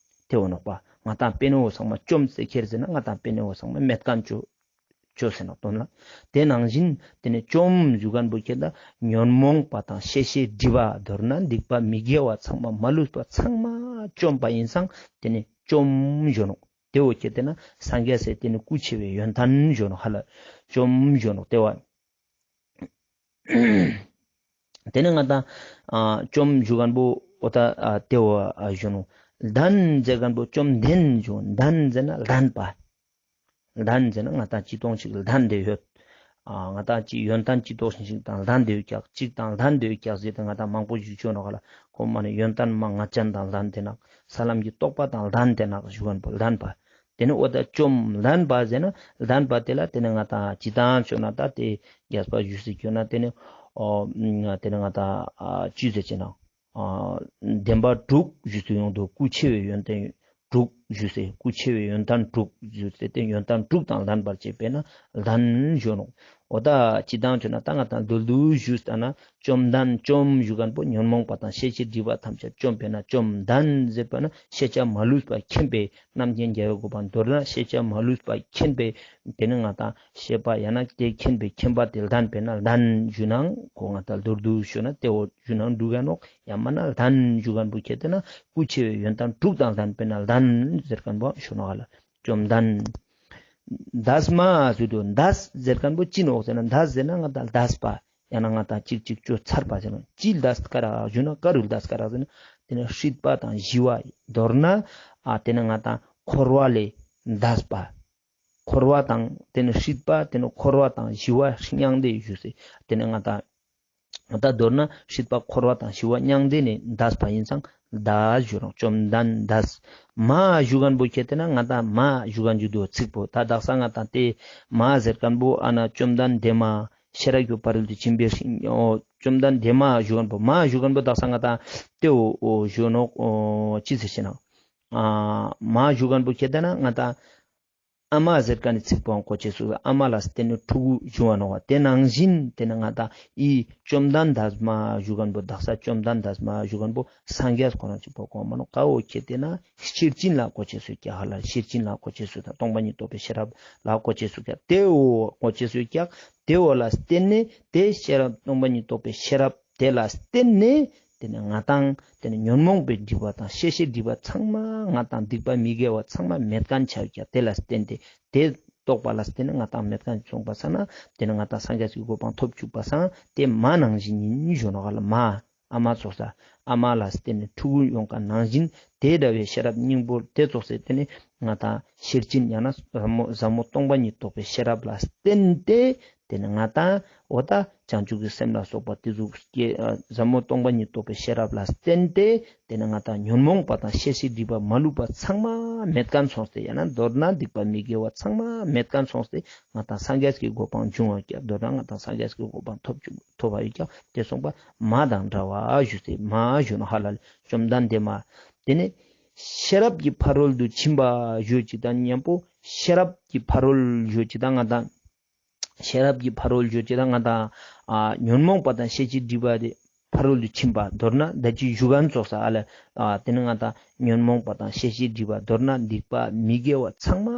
དེ་འོ་ནོག་པ། ང་ཏང་པེ་ནེ་བོ་ཚང་མ་བཅོམ་སེ་ཁྱེར་ཟེར་ན་ང་ཏང་པེ་ནེ་བོ་ཚང་མ་མེད་ཁན་ཅོ་ཅོ་ཟེར་ནོག་དོན་ལ། དེ་ནང་བཞིན་དེ་ནས་བཅོམ་ཞུ་ཁན་པོ་ཁྱེར་ཏེ་ན་ཉོན་མོངས་པ་དང་ཤེས་བྱའི་སྒྲིབ་པ་མདོར་ན་སྡིག་པ་མི་དགེ་བ་ཚང་མ་མ་ལུས་པ་ཚང་མ་བཅོམ་པ་ཨིན་སང་དེ་ནས་བཅོམ་ཞུ་ནོག། དེ་བོ་ཁྱེར་ཏེ་ན་སངས་རྒྱས་སི་དེ་ནི་སྐུ་ཆེ་བའི་ཡོན་ཏན་ཞུ་ནོག་ཧ་ལ། བཅོམ་ཞུ་ནོག་དེ་བ། དེ་ནས་ང་ཏང་ཨ་བཅོམ་ཞུ་ཁན་པོ་འོ་ད་ཨ་དེ་བོ་ཨ་ཞུ་ནོག། ལྡན་ཟེར་ཁན་པོ་བཅོམ་ལྡན་ཞུ། ལྡན་ཟེར་ན་ལྡན་པ། ལྡན་ཟེར་ན་ང་ཏང་ཅི་ཏོང་ཞིག་ལྡན་ཏེ་ཡོད། ཨ་ང་ཏང་ཅི་ཡོན་ཏན་ཅི་ཏོང་ཞིག་དང་ལྡན་ཏེ་ཡོད་ཀྱག། ཅིག་དང་ལྡན་ཏེ་ཡོད་ཀྱག་ཟེར་ཏེ་ང་ཏང་མང་པོ་ཞིག་ཅོ་ནོག་ག་ལ། ཁོ་མ་ནི་ཡོན་ཏན་མ་ལྔ་ཅན་དང་ལྡན་ཏེ་ནོག། ས་ལམ་གྱི་རྟོགས་པ་དང་ལྡན་ཏེ་ནོག་ཞུ་ཁན་པོ་ལྡན་པ། དེ་ནས་འོ་ད་བཅོམ་ལྡན་པ་ཟེར་ན་ལྡན་པ་དེ་ལ་དེ་ནས་ང་ཏང་ཅི་ཏང་ཅོ་ན་ད་དེ་རྒྱས་པ་ཞུས་སེ་ཁྱོད་ན་དེ་ནས་འོ་དེ་ནས་ང་ཏང་ཨ་ཅི་ཟེར་ཅེ་ན། ཨ་བདེན་པ་དྲུག་ཞུས་སེ་ཡོང་དུ་སྐུ་ཆེ་བའི་ཡོན་ཏན་དྲུག་ཞུས་སེ། སྐུ་ཆེ་བའི་ཡོན་ཏན་དྲུག་ཞུས་སེ་དེ་ཡོན་ཏན་དྲུག་དང་ལྡན་པར་བྱེད་པས་ན་ལྡན་ཞུ་ནོག། འོ་ད་ཅི་ཏང་ཅོ་ན་ད་ང་ཏང་མདོར་བསྡུས་ཞུས་ཏེ་ན་བཅོམ་ལྡན། བཅོམ་ཞུ་ཁན་པོ་ཉོན་མོངས་པ་དང་ཤེས་བྱའི་སྒྲིབ་པ་ཐམས་ཅད་བཅོམ་པས་ན་བཅོམ་ལྡན་ཟེར་པ་ན་ཤེས་བྱ་མ་ལུས་པ་མཁྱེན་པའི་རྣམ་མཁྱེན་རྒྱལ་བའི་གོ་འཕང་མདོར་ན་ཤེས་བྱ་མ་ལུས་པ་མཁྱེན་པའི་དེ་ནི་ང་ཏང་ཤེས་པ་ཡང་ན་དེ་མཁྱེན་པའི་མཁྱེན་པ་དེ་ལྡན་པས་ན་ལྡན་ཞུ་ནང་ཁོ་ང་ཏང་མདོར་བསྡུས་ཞུ་ན་དེ་བོ་ཞུ་ནང་འགྲུབ་ག་ནོག། ཡང་མན་ན་ལྡན་ཞུ་ཁན་པོ་ཁྱེར་ཏེ་ན་སྐུ་ཆེ་བའི་ཡོན་ཏན་དྲུག་དང་ལྡན་པས་ན་ལྡན་ཟེར་ཁན་པོ་ཞུ་ནོག་ག་ལ། བཅོམ་ལྡན། འདས་མ་ཞུ་དུ་འདས་ཟེར་ཁན་པོ་ཅི་ནོག་ཟེར་ན་འདས་ཟེར་ན་ང་ཏང་འདས་པ་ཡང་ན་ང་ཏང་ཅིག་ཅིག་ཅོ་ཚར་པ་ཟེར་ན་ཅི་འདས་ཀ་རག་ཞུ་ན་ཀ་རུ་འདས་ཀ་རག་ཟེར་ན་དེ་ནི་སྲིད་པ་དང་ཞི་བ་མདོར་ན་ཨ་དེ་ནི་ང་ཏང་འཁོར་བ་ལས་འདས་པ། འཁོར་བ་དང་དེ་ནི་སྲིད་པ་དེ་ནི་འཁོར་བ་དང་ཞི་བ་མྱང་འདས་ཞུ་སེ་དེ་ནི་ང་ཏང་ད་མདོར་ན་སྲིད་པ་འཁོར་བ་དང་ཞི་བ་མྱང་འདས་ནས་འདས་པ་ཨིན་སང་འདས་ཞུ་རང་བཅོམ་ལྡན་འདས། མ་ཞུ་ཁན་པོ་ཁྱེར་ཏེ་ན་ང་ཏང་མ་ཞུ་ཁན་ཞུ་དུ་ཚིག་པོ་ད་དག་ས་ང་ཏང་དེ་མ་ཟེར་ཁན་པོ་ཨ་ན་བཅོམ་ལྡན་འདས་མ་ཤེས་རབ་ཀྱི་ཕ་རོལ་ཏུ་ཕྱིན་པའི་ཨོ་བཅོམ་ལྡན་འདས་མ་ཞུ་ཁན་པོ་མ་ཞུ་ཁན་པོ་དག་ས་ང་ཏང་དེ་འོ་ཞུ་ནོག་ཨོ་ཅི་ཟེར་ཤེ་ན། ཨ་མ་ཞུ་ཁན་པོ་ཁྱེར་ཏེ་ན་ང་ཏང་ཨ་མ་ཟེར་ཁན་ནི་ཚིག་པོའང་གོ་ཅེས་སུ་ཨ་མ་ལ་བརྟེན་ནས་ཕྲུ་གུ་བྱུང་བ་ནོག་པ། དེ་ནང་བཞིན་དེ་ནི་ང་ཏང་ཨི་བཅོམ་ལྡན་འདས་མ་ཞུ་ཁན་པོ་དག་ས་བཅོམ་ལྡན་འདས་མ་ཞུ་ཁན་པོ་སངས་རྒྱས་ཁོ་རང་ཅིག་པོ་གོ་མ་ནོག། ཀ་བོ་ཁྱེར་ཏེ་ན་ཤེར་ཕྱིན་ལ་གོ་ཅེས་སུ་ཀྱག་ཧ་ལ། ཤེར་ཕྱིན་ལ་གོ་ཅེས་སུ་དང་སྟོང་པ་ཉིད་རྟོགས་པའི་ཤེས་རབ་ལ་གོ་ཅེས་སུ་ཀྱག། དེ་བོ་གོ་ཅེས་སུ་ཀྱག། དེ་བོ་ལ་བརྟེན་ནས་དེ་ཤེས་རབ་སྟོང་པ་ཉིད་རྟོགས་པའི་ཤེས་རབ་དེ་ལ་བརྟེན་ནས་དེ་ནི་ང་ཏང་དེ་ནི་ཉོན་མོངས་པའི་སྒྲིབ་པ་དང་ཤེས་བྱའི་སྒྲིབ་པ་ཚང་མ་ང་ཏང་སྡིག་པ་མི་དགེ་བ་ཚང་མ་མེད་ཁན་ཆ་ཀྱག། དེ་ལ་བརྟེན་ཏེ་དེ་རྟོགས་པ་ལ་བརྟེན་ནས་ང་ཏང་མེད་ཁན་སོང་པ་སང་ན་དེ་ནི་ང་ཏང་སངས་རྒྱས་ཀྱི་གོ་འཕང་ཐོབ་ཅུག་པ་སང་དེ་མ་ནང་བཞིན་ཨིན་ཞུ་ནོག་ལ། མ་ཨ་མ་ཙོགས་ས་ཨ་མ་ལ་བརྟེན་ནས་ཕྲུ་གུ་ཡོང་ཁན་ནང་བཞིན་དེ་འདྲ་བའི་ཤེས་རབ་སྙིང་པོ་དེ་ཙོགས་སེ་དེ་ནི་ང་ཏང་ཤེར་ཕྱིན་ཡང་ན་ཟབ་མོ་ཟབ་མོ་སྟོང་པ་ཉིད་རྟོགས་པའི་ཤེས་རབ་ལ་བརྟེན་ཏེ་ ཏེ་ནེ་ང་ཏང་འོ་ད་བྱང་ཆུབ་ཀྱི་སེམས་ལ་སོགས་པ་ཏེ་ཟུག་སྐྱེ་ཟབ་མོ་སྟོང་པ་ཉིད་རྟོགས་པའི་ཤེས་རབ་ལ་བརྟེན་ཏེ་ཏེ་ནེ་ང་ཏང་ཉོན་མོངས་པ་དང་ཤེས་བྱའི་སྒྲིབ་པ་མ་ལུས་པ་ཚང་མ་མེད་མཁན་སོང་སྟེ་ཡང་ན་མདོར་ན་སྡིག་པ་མི་དགེ་བ་ཚང་མ་མེད་མཁན་སོང་སྟེ་ང་ཏང་སངས་རྒྱས་ཀྱི་གོ་འཕང་འབྱུང་བ་ཀྱང་མདོར་ན་ང་ཏང་སངས་རྒྱས་ཀྱི་གོ་འཕང་ཐོབ་ཐོབ་པ་ཡོད་ཀྱང་ཏེ་སོང་པ་མ་དང་འདྲ་བ་ཞུ་སྟེ་མ་ཞུ་ནོག་ཧ་ལ་ལེ། བཅོམ་ལྡན་འདས་མ་ཏེ་ནེ་ཤེས་རབ་ཀྱི་ཕ་རོལ་ཏུ་ཕྱིན་པ་ཞུ་ཅིག་དང་མཉམ་པོ་ཤེས་རབ་ཀྱི་ཕ་རོལ་ཞུ་ཅིག་དང་ང་ཏང་ཤེས་རབ་ཀྱི་ཕ་རོལ་ཞུ་ཅིག་དང་ང་ཏང་ཨ་ཉོན་མོངས་པ་དང་ཤེས་བྱའི་སྒྲིབ་པ་དེ་ཕ་རོལ་ཏུ་ཕྱིན་པ་མདོར་ན་ད་ཅི་ཞུ་མཁན་ཙོགས་ས་ཨ་ལ་ཨ་ཏེ་ནེ་ང་ཏང་ཉོན་མོངས་པ་དང་ཤེས་བྱའི་སྒྲིབ་པ་མདོར་ན་སྡིག་པ་མི་དགེ་བ་ཚང་མ་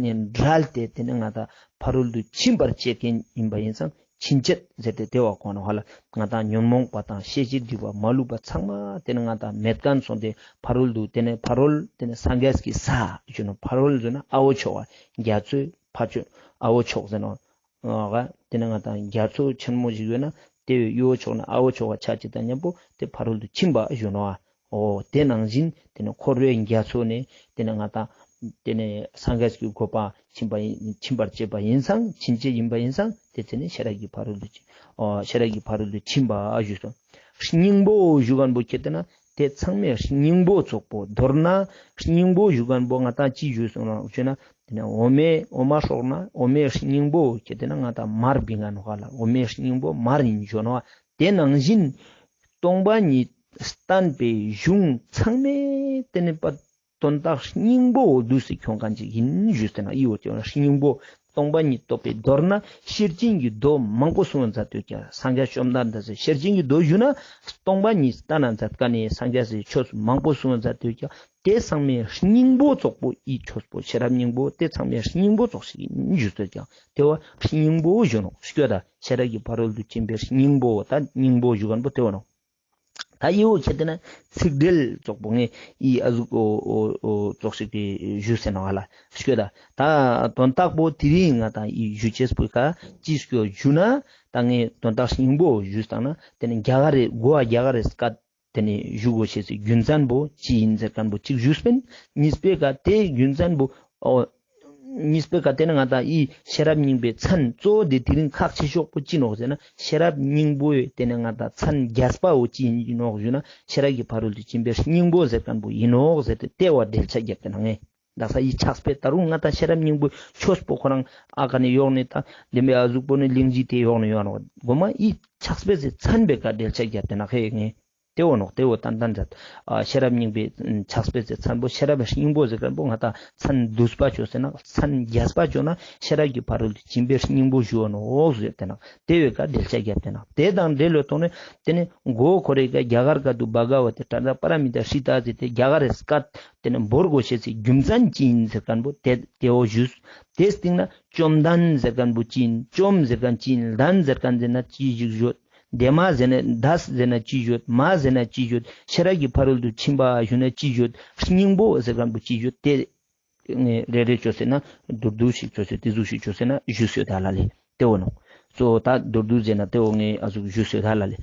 ནེ་བྲལ་ཏེ་ཏེ་ནེ་ང་ཏང་ཕ་རོལ་ཏུ་ཕྱིན་པར་བྱེད་མཁན་ཡིན་པ་ཡིན་ཙང་ཕྱིན་ཆད་ཟེར་ཏེ་ཏེ་བ་གོ་ནོག་ཧ་ལ། ང་ཏང་ཉོན་མོངས་པ་དང་ཤེས་བྱའི་སྒྲིབ་པ་མ་ལུས་པ་ཚང་མ་ཏེ་ནེ་ང་ཏང་མེད་མཁན་སོང་སྟེ་ཕ་རོལ་ཏུ་ཏེ་ནེ་ཕ་རོལ་ཏེ་ནེ་སངས་རྒྱས་ཀྱི་ས་ཞུ་ནོག། ཕ་རོལ་ཞུ་ན་ཨ་བོ་ཕྱོགས་རྒྱ་མཚོའི་ཕ་ཕྱོགས་ཨ་བོ་ཕྱོགས་ཟེར་ནོག། ཨ་ཏེ་ནེ་ང་ཏང་རྒྱ་མཚོ་ཆེན་མོ་ཞིག་ཡོད་ན་ཏེ་བོའི་གཡོན་ཕྱོགས་ན་ཨ་བོ་ཕྱོགས་ཆ་ཅིག་དང་མཉམ་པོ་ཏེ་ཕ་རོལ་ཏུ་ཕྱིན་པ་ཞུ་ནོག། འོ་ཏེ་ནང་བཞིན་ཏེ་ནེ་འཁོར་བའི་རྒྱ་མཚོ་ནེ་ཏེ་ནེ་ང་ཏང་ཏེ་ནེ་སངས་རྒྱས་ཀྱི་གོ་འཕང་ཕྱིན་པ་ཡིན་ཕྱིན་པར་བྱེད་པ་ཡིན་ཙང་ཕྱིན་ཆད་ཡིན་པ་ཡིན་ཙང་ཏེ་ཏེ་ནེ་ཤེས་རབ་ཀྱི་ཕ་རོལ་ཏུ་ཕྱིན་འོ་ཤེས་རབ་ཀྱི་ཕ་རོལ་ཏུ་ཕྱིན་པ་ཞུས་སོ། སྙིང་པོ་ཞུ་མཁན་པོ་ཁྱེར་ཏེ་ན་ཏེ་ཚང་མའི་སྙིང་པོ་ཙོགས་པོ་མདོར་ན་སྙིང་པོ་ཞུ་མཁན་པོ་ང་ཏང་ཅི་ཞུས་སོང་ན་ཞུ་ན་ཏེ་ནེ་འོ་མའི་འོ་མ་སྲོག་ན་འོ་མའི་སྙིང་པོ་ཁྱེར་ཏེ་ན་ང་ཏང་མར་བིང་ང་ནོག་ཧ་ལ། འོ་མའི་སྙིང་པོ་མར་ཡིན་ཞུ་ནོག། ཏེ་ནང་བཞིན་སྟོང་པ་ཉིད་བསྟན་པའི་གཞུང་ཚང་མའི་ཏེ་ནེ་པ་དོན་དག་སྙིང་པོ་འདུས་སེ་ཁྱོང་མཁན་ཅིག་ཡིན་ཞུས་ཏེ་ན་ཨི་བོ་ཏེ་སྙིང་པོ་སྟོང་པ་ཉིད་རྟོགས་པའི་མདོར་ན་ཤེར་ཕྱིན་གྱི་མདོ་མང་པོ་གསུངས་མཛད་དེ་ཀྱང་སངས་རྒྱས་བཅོམ་ལྡན་འདས་སི་ཤེར་ཕྱིན་གྱི་མདོ་ཞུ་ན་སྟོང་པ་ཉིད་བསྟན་ན་མཛད་མཁན་ནི་སངས་རྒྱས་སི་ཆོས་མང་པོ་གསུངས་མཛད་དེ་ཀྱང་ཏེ་ཚང་མའི་སྙིང་པོ་ཙོགས་པོ་ཨི་ཆོས་པོ་ཤེས་རབ་སྙིང་པོ་ཏེ་ཚང་མའི་སྙིང་པོ་ཙོགས་ཤིག་ཡིན་ཞུས་ཏེ་ཀྱང་ཏེ་བོ་སྙིང་པོ་ཞུ་ནོག། སྐྱོ་ད་ཤེས་རབ་ཀྱི་ཕ་རོལ་ཏུ་ཕྱིན་པའི་སྙིང་པོ་ད་སྙིང་པོ་ཞུ་མཁན་པོ་ཏེ་བོ་ནོག། ད་ཨི་བོ་ཁྱེར་ཏེ་ན་ཚིག་འགྲེལ་ཙོགས་པོ་ངས་ཨི་ཨ་ཟུག་འོ་འོ་འོ་ཙོགས་ཤིག་གི་ཞུས་ཟེར་ནོག་ཧ་ལ། སྐྱོ་ད་ད་དོན་དག་པོ་དེ་རིང་ང་ཏང་ཨི་ཞུ་ཅེས་པོའི་ཁ་ཅི་སྐྱོ་ཞུ་ན་ད་ངས་དོན་དག་སྙིང་པོ་ཞུས་བཏང་ན་ཏེ་ནེ་རྒྱ་གར་རི་གོ་བ་རྒྱ་གར་རི་སྐད་ཏེ་ནེ་ཞུ་དགོས་ཤེས་སི་རྒྱུ་མཚན་པོ་ཅི་ཡིན་ཟེར་མཁན་པོ་ཅིག་ཞུས་པིན། གཉིས་པའི་ཀ་ཏེ་རྒྱུ་མཚན་པོ་འོ་གཉིས་པའི་ཀ་ཏེ་ནེ་ང་ཏང་ཨི་ཤེས་རབ་སྙིང་པོའི་མཚན་གཙོ་བོ་དེ་དེ་རིང་ཁག་ཆེ་ཤོས་པོ་ཅི་ནོག་ཟེར་ན་ཤེས་རབ་སྙིང་པོའི་ཏེ་ནེ་ང་ཏང་མཚན་རྒྱས་པ་བོ་ཅི་ཡིན་ནོག་ཞུ་ན་ཤེས་རབ་ཀྱི་ཕ་རོལ་ཏུ་ཕྱིན་པའི་སྙིང་པོ་ཟེར་མཁན་པོ་ཡིན་ནོག་ཟེར་ཏེ་ཏེ་བ་འགྲེལ་བཤད་རྒྱབ་སྟེ་ན་ངས་དག་ས་ཨི་ཕྱག་དཔེ་ད་རུང་ང་ཏང་ཤེས་རབ་སྙིང་པོའི་ཆོས་པོ་ཁོ་རང་ཨ་ཀ་ནེ་ཡོག་ནེ་ད་ལེ་མེ་ཨ་ཟུག་པོ་ནེ་གླེང་གཞི་ཏེ་ཡོག་ནེ་ཡོང་ནོག་གོ་མ་ཨི་ཕྱག་དཔེ་ཟེར་མཚན་པའི་ཀ་འགྲེལ་བཤད་རྒྱབ་སྟེ་ན་ཁེ་ངས། ཏེ་བོ་ནོག། ཏེ་བོ་ཏན་ཏན་ཟེར། ཨ་ཤེས་རབ་སྙིང་པོའི་ཕྱག་དཔེ་ཟེར་མཚན་པོ་ཤེས་རབ་སྙིང་པོ་ཟེར་མཁན་པོ་ང་ཏང་མཚན་བསྡུས་པ་ཅོས་ཟེར་ན་མཚན་རྒྱས་པ་ཅོས་ན་ཤེས་རབ་ཀྱི་ཕ་རོལ་ཏུ་ཕྱིན་པའི་སྙིང་པོ་ཞུ་བ་ནོག་ཟེར་ཏེ་ནོག། ཏེ་བོའི་ཀ་འགྲེལ་བཤད་རྒྱབ་སྟེ་ནོག། ཏེ་དང་འབྲེལ་བའི་ཐོག་ནེ་ཏེ་ནེ་མགོ་ཁོ་རེ་ཀ་རྒྱ་གར་སྐད་དུ་བྷ་ག་ཝ་ཏེ་ཏྲ་ཛ་པ་ར་མི་ཏ་ཧྲི་ཏ་ཟེར་ཏེ་རྒྱ་གར་རི་སྐད་ཏེ་ནེ་བོར་དགོས་ཤེས་སི་རྒྱུ་མཚན་ཅི་ཡིན་ཟེར་མཁན་པོ་ཏེ་ཏེ་བོ་ཞུས། ཏེ་སྟིང་ན་བཅོམ་ལྡན་ཟེར་མཁན་པོ་ཅི་ཡིན། བཅོམ་ཟེར་མཁན་ཅི་ཡིན། ལྡན་ཟེར་མཁན་ཟེར་ན་ཅི་ཞིག་ཡོད། དེ་མ་ཟེར་ན་དས་ཟེར་ན་ཅི་ཡོད། མ་ཟེར་ན་ཅི་ཡོད། ཤེས་རབ་ཀྱི་ཕ་རོལ་ཏུ་ཕྱིན་པ་ཞུ་ན་ཅི་ཡོད། སྙིང་པོ་ཟེར་མཁན་པོ་ཅི་ཡོད། ཏེ་ངས་རེ་རེ་ཅོས་ཟེར་ན་མདོར་བསྡུས་ཤིག་ཅོས་ཟེར་ཏེ་ཟུག་ཤིག་ཅོས་ཟེར་ན་ཞུས་ཡོད་ད་ལ་ལེ། ཏེ་བོ་ནོག། གཙོ་བོ་ད་མདོར་བསྡུས་ཟེར་ན་ཏེ་བོ་ངས་ཨ་ཟུག་ཞུས་ཡོད་ད་ལ་ལེ།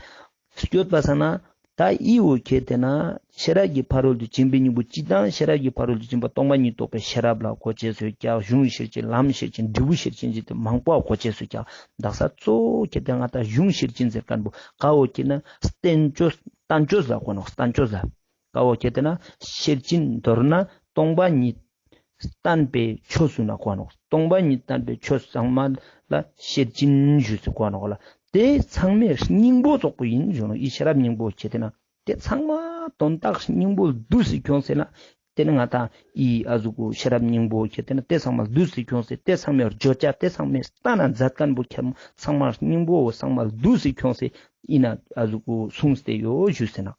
སྐྱོད་པ་སང་ན་ད་ཨི་བོ་ཁྱེར་ཏེ་ན་ཤེས་རབ་ཀྱི་ཕ་རོལ་ཏུ་ཕྱིན་པའི་སྙིང་པོ་ཅི་དང་ཤེས་རབ་ཀྱི་ཕ་རོལ་ཏུ་ཕྱིན་པ་སྟོང་པ་ཉིད་རྟོགས་པའི་ཤེས་རབ་ལ་གོ་ཅེས་ཡོད་ཀྱང་གཞུང་ཤེར་ཕྱིན་ལམ་ཤེར་ཕྱིན་འབྲས་བུ་ཤེར་ཕྱིན་ཟེར་ཏེ་མང་པོ་གོ་ཅེས་ཡོད་ཀྱང་དག་ས་གཙོ་བོ་ཁྱེར་ཏེ་ང་ཏང་གཞུང་ཤེར་ཕྱིན་ཟེར་མཁན་པོ་ཀ་བོ་ཁྱེར་ན་བསྟན་བཅོས་བསྟན་བཅོས་ལ་གོ་ནོག། བསྟན་བཅོས་ལ་ཀ་བོ་ཁྱེར་ཏེ་ན་ཤེར་ཕྱིན་མདོར་ན་སྟོང་པ་ཉིད་བསྟན་པའི་ཆོས་སུ་ན་གོ་ནོག། སྟོང་པ་ཉིད་བསྟན་པའི་ཆོས་ཚང་མ་ལ་ཤེར་ཕྱིན་ཞུས་སུ་གོ་ནོག་ལ། ཏེ་ཚང་མའི་སྙིང་པོ་ཙོགས་པོ་ཡིན་ཞུ་ནོག། ཨི་ཤེས་རབ་སྙིང་པོ་ཁྱེར་ཏེ་ན་ཏེ་ཚང་མ་དོན་དག་སྙིང་པོ་འདུས་སེ་ཁྱོངས་ཟེར་ན་ཏེ་ནི་ང་ཏང་ཨི་ཨ་ཟུག་གུ་ཤེས་རབ་སྙིང་པོ་ཁྱེར་ཏེ་ན་ཏེ་ཚང་མ་འདུས་སེ་ཁྱོངས་ཟེར། ཏེ་ཚང་མའི་བརྗོད་བྱ་ཏེ་ཚང་མའི་ལྟ་ན་མཛད་མཁན་པོ་ཁྱེར་མོ་ཚང་མ་སྙིང་པོ་ཚང་མ་འདུས་སེ་ཁྱོངས་ཟེར་ཨིན་ན་ཨ་ཟུག་གུ་གསུངས་ཏེ་ཡོད་ཞུས་ཟེར་ན།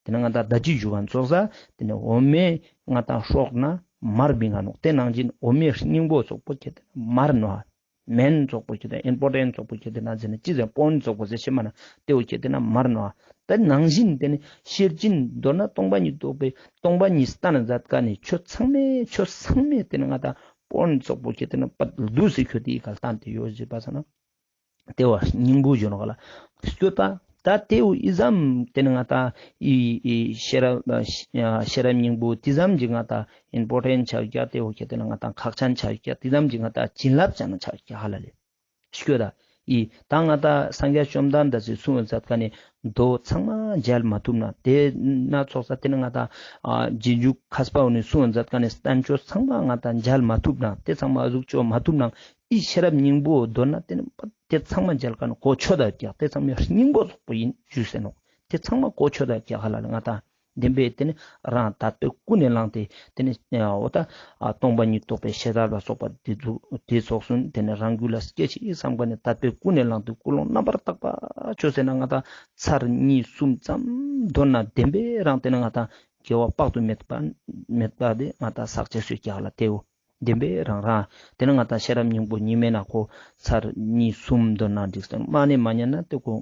ཏེ་ནི་ང་ཏང་ད་ཅི་ཞུ་བ་ཙོགས་ས་ཏེ་ནི་འོ་མའི་ང་ཏང་སྲོག་ན་མར་བིང་ང་ནོག། ཏེ་ནང་བཞིན་འོ་མའི་སྙིང་པོ་ཙོགས་པོ་ཁྱེར་ཏེ་ན་མར་ནོག། མེན་ཙོགས་པོ་ཁྱེར་ཏེ་ན་ཨིམ་པོར་ཊེན་ཊ་ཙོགས་པོ་ཁྱེར་ཏེ་ན་ཟེར་ན་ཅི་ཟེར་པོན་ཙོགས་པོ་ཟེར་ཤེས་མ་ན་ཏེ་བོ་ཁྱེར་ཏེ་ན་མར་ནོག། ཏེ་ནང་བཞིན་ཏེ་ནི་ཤེར་ཕྱིན་མདོར་ན་སྟོང་པ་ཉིད་རྟོགས་པའི་སྟོང་པ་ཉིད་ལྟ་ན་མཛད་མཁན་ནི་ཆོས་ཚང་མའི་ཆོས་ཚང་མའི་ཏེ་ནི་ང་ཏང་པོན་ཙོགས་པོ་ཁྱེར་ཏེ་ན་པད་འདུས་སེ་ཁྱོད་ཏེ་ཨི་ཀ་ལྟན་ཏེ་ཡོད་ཟེར་པ་སང་ན། ཏེ་བོ་སྙིང་པོ་ཞུ་ནོག་ལ། སྐྱོད་པ་ད་ཏེ་བོ་ཨི་ཙམ་ཏེ་ནི་ང་ཏང་ཨི་ཨི་ཤེས་རབ་ཤེས་རབ་སྙིང་པོ་ཏེ་ཙམ་གྱི་ང་ཏང་ཨིམ་པོར་ཊེན་ཊ་ཆ་ཡོད་ཀྱག། ཏེ་བོ་ཁྱེར་ཏེ་ན་ང་ཏང་ཁག་ཅན་ཆ་ཡོད་ཀྱག། ཏེ་ཙམ་གྱི་ང་ཏང་བྱིན་རླབས་ཅན་ཆ་ཡོད་ཀྱག་ཧ་ལ་ལེ། སྐྱོད་ད་ ཨི་ད་ང་ཏང་སངས་རྒྱས་བཅོམ་ལྡན་འདས་སི་གསུང་མཛད་མཁན་ནི་མདོ་ཚང་མ་མཇལ་མ་ཐུབ་ན། དེ་ན་ཚོགས་ས་དེ་ནི་ང་ཏང་ཨ་རྗེས་འཇུག་མཁས་པ་བོ་ནི་གསུང་མཛད་མཁན་ནི་བསྟན་བཅོས་ཚང་མ་ང་ཏང་མཇལ་མ་ཐུབ་ན། དེ་ཚང་མ་གཟུགས་བཅོས་མ་ཐུབ་ན། ཨི་ཤེས་རབ་སྙིང་པོ་མདོར་ན་དེ་ནི་དེ་ཚང་མ་མཇལ་མཁན་གོ་ཆོད་ད་ཀྱག། དེ་ཚང་མའི་སྙིང་པོ་ཙོགས་པོ་ཡིན་ཞུས་ཟེར་ནོག། དེ་ཚང་མ་གོ་ཆོད་ད་ཀྱག་ཧ་ལ་ལ་ང་ཏང་། བདེན་པའི་དེ་ནི་རང་དད་པའི་ཀུན་ནས་བསླངས་ཏེ་དེ་ནི་འོ་ད་ཨ་སྟོང་པ་ཉིད་རྟོགས་པའི་ཤེས་རབ་ལ་སོགས་པ་དེ་ཚོ་དེ་ཚོགས་སུ་དེ་ནི་རང་རྒྱུད་ལ་སྐྱེ་ཅིག་བསམ་མཁན་ནི་དད་པའི་ཀུན་ནས་བསླངས་ཏེ་ཀུན་སློང་རྣམ་པར་དག་པ་ཅོས་ཟེར་ན་ང་ཏང་ཚར་གཉིས་གསུམ་ཙམ་འདོན་ན་བདེན་པའི་རང་དེ་ནི་ང་ཏང་དགེ་བ་དཔག་ཏུ་མེད་པ་མེད་པ་དེ་ང་ཏང་བསགས་ཅེས་སུ་ཀྱག་ལ་དེའོ། བདེན་པའི་རང་རང་། དེ་ནི་ང་ཏང་ཤེས་རབ་སྙིང་པོ་ཉི་མའི་ནང་ཁོ་ཚར་གཉིས་གསུམ་འདོན་ན་འགྲིག་སྟེ། མ་ནི་མ་ཉན་ན་དེ་ཁོ་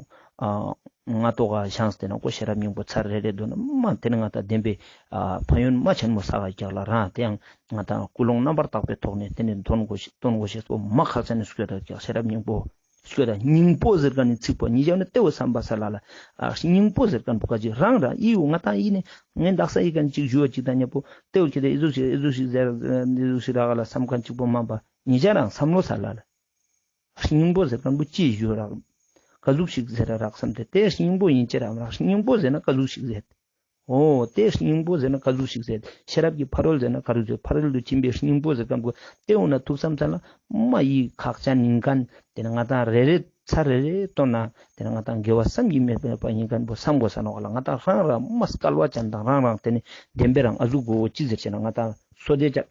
ཨ་ང་ཏོག་ག་ཤངས་ཏེ་ན་ཁོ་ཤེས་རབ་སྙིང་པོ་ཚར་རེ་རེ་འདོན་ན་མ་དེ་ནི་ང་ཏང་བདེན་པའི་ཨ་ཕན་ཡོན་མ་ཆེན་མོ་བསགས་ཀྱག་ལ་རང་དེ་ཡང་ང་ཏང་ཀུན་སློང་རྣམ་པར་དག་པའི་ཐོག་ནས་དེ་ནི་འདོན་དགོས་ཤེས་འདོན་དགོས་ཤེས་པོ་མ་ཁག་ཅན་ནི་སྐྱོད་ད་ཀྱག་ཤེས་རབ་སྙིང་པོ། སྐྱོད་ད་སྙིང་པོ་ཟེར་མཁན་ནི་ཚིག་པོ་ཉིད་ཀྱང་ནི་ལྟེ་བ་བསམ་པ་ས་ལ་ལ། ཨ་སྙིང་པོ་ཟེར་མཁན་པོ་ག་ཅི་རང་རང་ཨི་ཡོ་ང་ཏང་ཨི་ནི་ངས་དག་ས་ཨི་མཁན་ཅིག་ཞུ་བ་ཅིག་དང་མཉམ་པོ་ལྟེ་བ་ཁྱེད་དེ་ཨི་ཟུག་ཞིག་ཨི་ཟུག་ཞིག་ཟེར་ཨི་ཟུག་ཞིག་རག་ལ་བསམ་མཁན་ཅིག་པོ་མ་པ་ཉིད་ཀྱང་རང་བསམ་བློ་ས་ལ་ལ། སྙིང་པོ་ཟེར་མཁན་པོ་ཅི་ཞུ་རག་ག་ཟུག་ཞིག་ཟེར་རག་བསམ་སྟེ་དེ་སྙིང་པོ་ཡིན་ཅེ་རག་མ་རག་སྙིང་པོ་ཟེར་ན་ག་ཟུག་ཞིག་ཟེར། འོ་དེ་སྙིང་པོ་ཟེར་ན་ག་ཟུག་ཞིག་ཟེར། ཤེས་རབ་ཀྱི་ཕ་རོལ་ཟེར་ན་ག་རུ་ཟེར། ཕ་རོལ་ཏུ་ཕྱིན་པའི་སྙིང་པོ་ཟེར་མཁན་པོ་དེ་འོ་ན་ཐུགས་བསམ་ས་ལ་མ་ཡི་ཁག་ཅན་ཡིན་མཁན། དེ་ནི་ང་ཏང་རེ་རེ་ཚར་རེ་རེ་བཏོན་ན་དེ་ནི་ང་ཏང་དགེ་བ་བསམ་གྱིས་མི་ཁྱབ་པ་ཡིན་མཁན་པོ་བསམ་དགོས་ས་ནོག་ལ། ང་ཏང་རང་རང་མ་སྐལ་བ་ཅན་དང་རང་རང་དེ་ནི་བདེན་པའི་རང་ཨ་ཟུག་གོ་ཅི་ཟེར་ཅེ་ན་ང་ཏང་སོ་དེ་ཅག་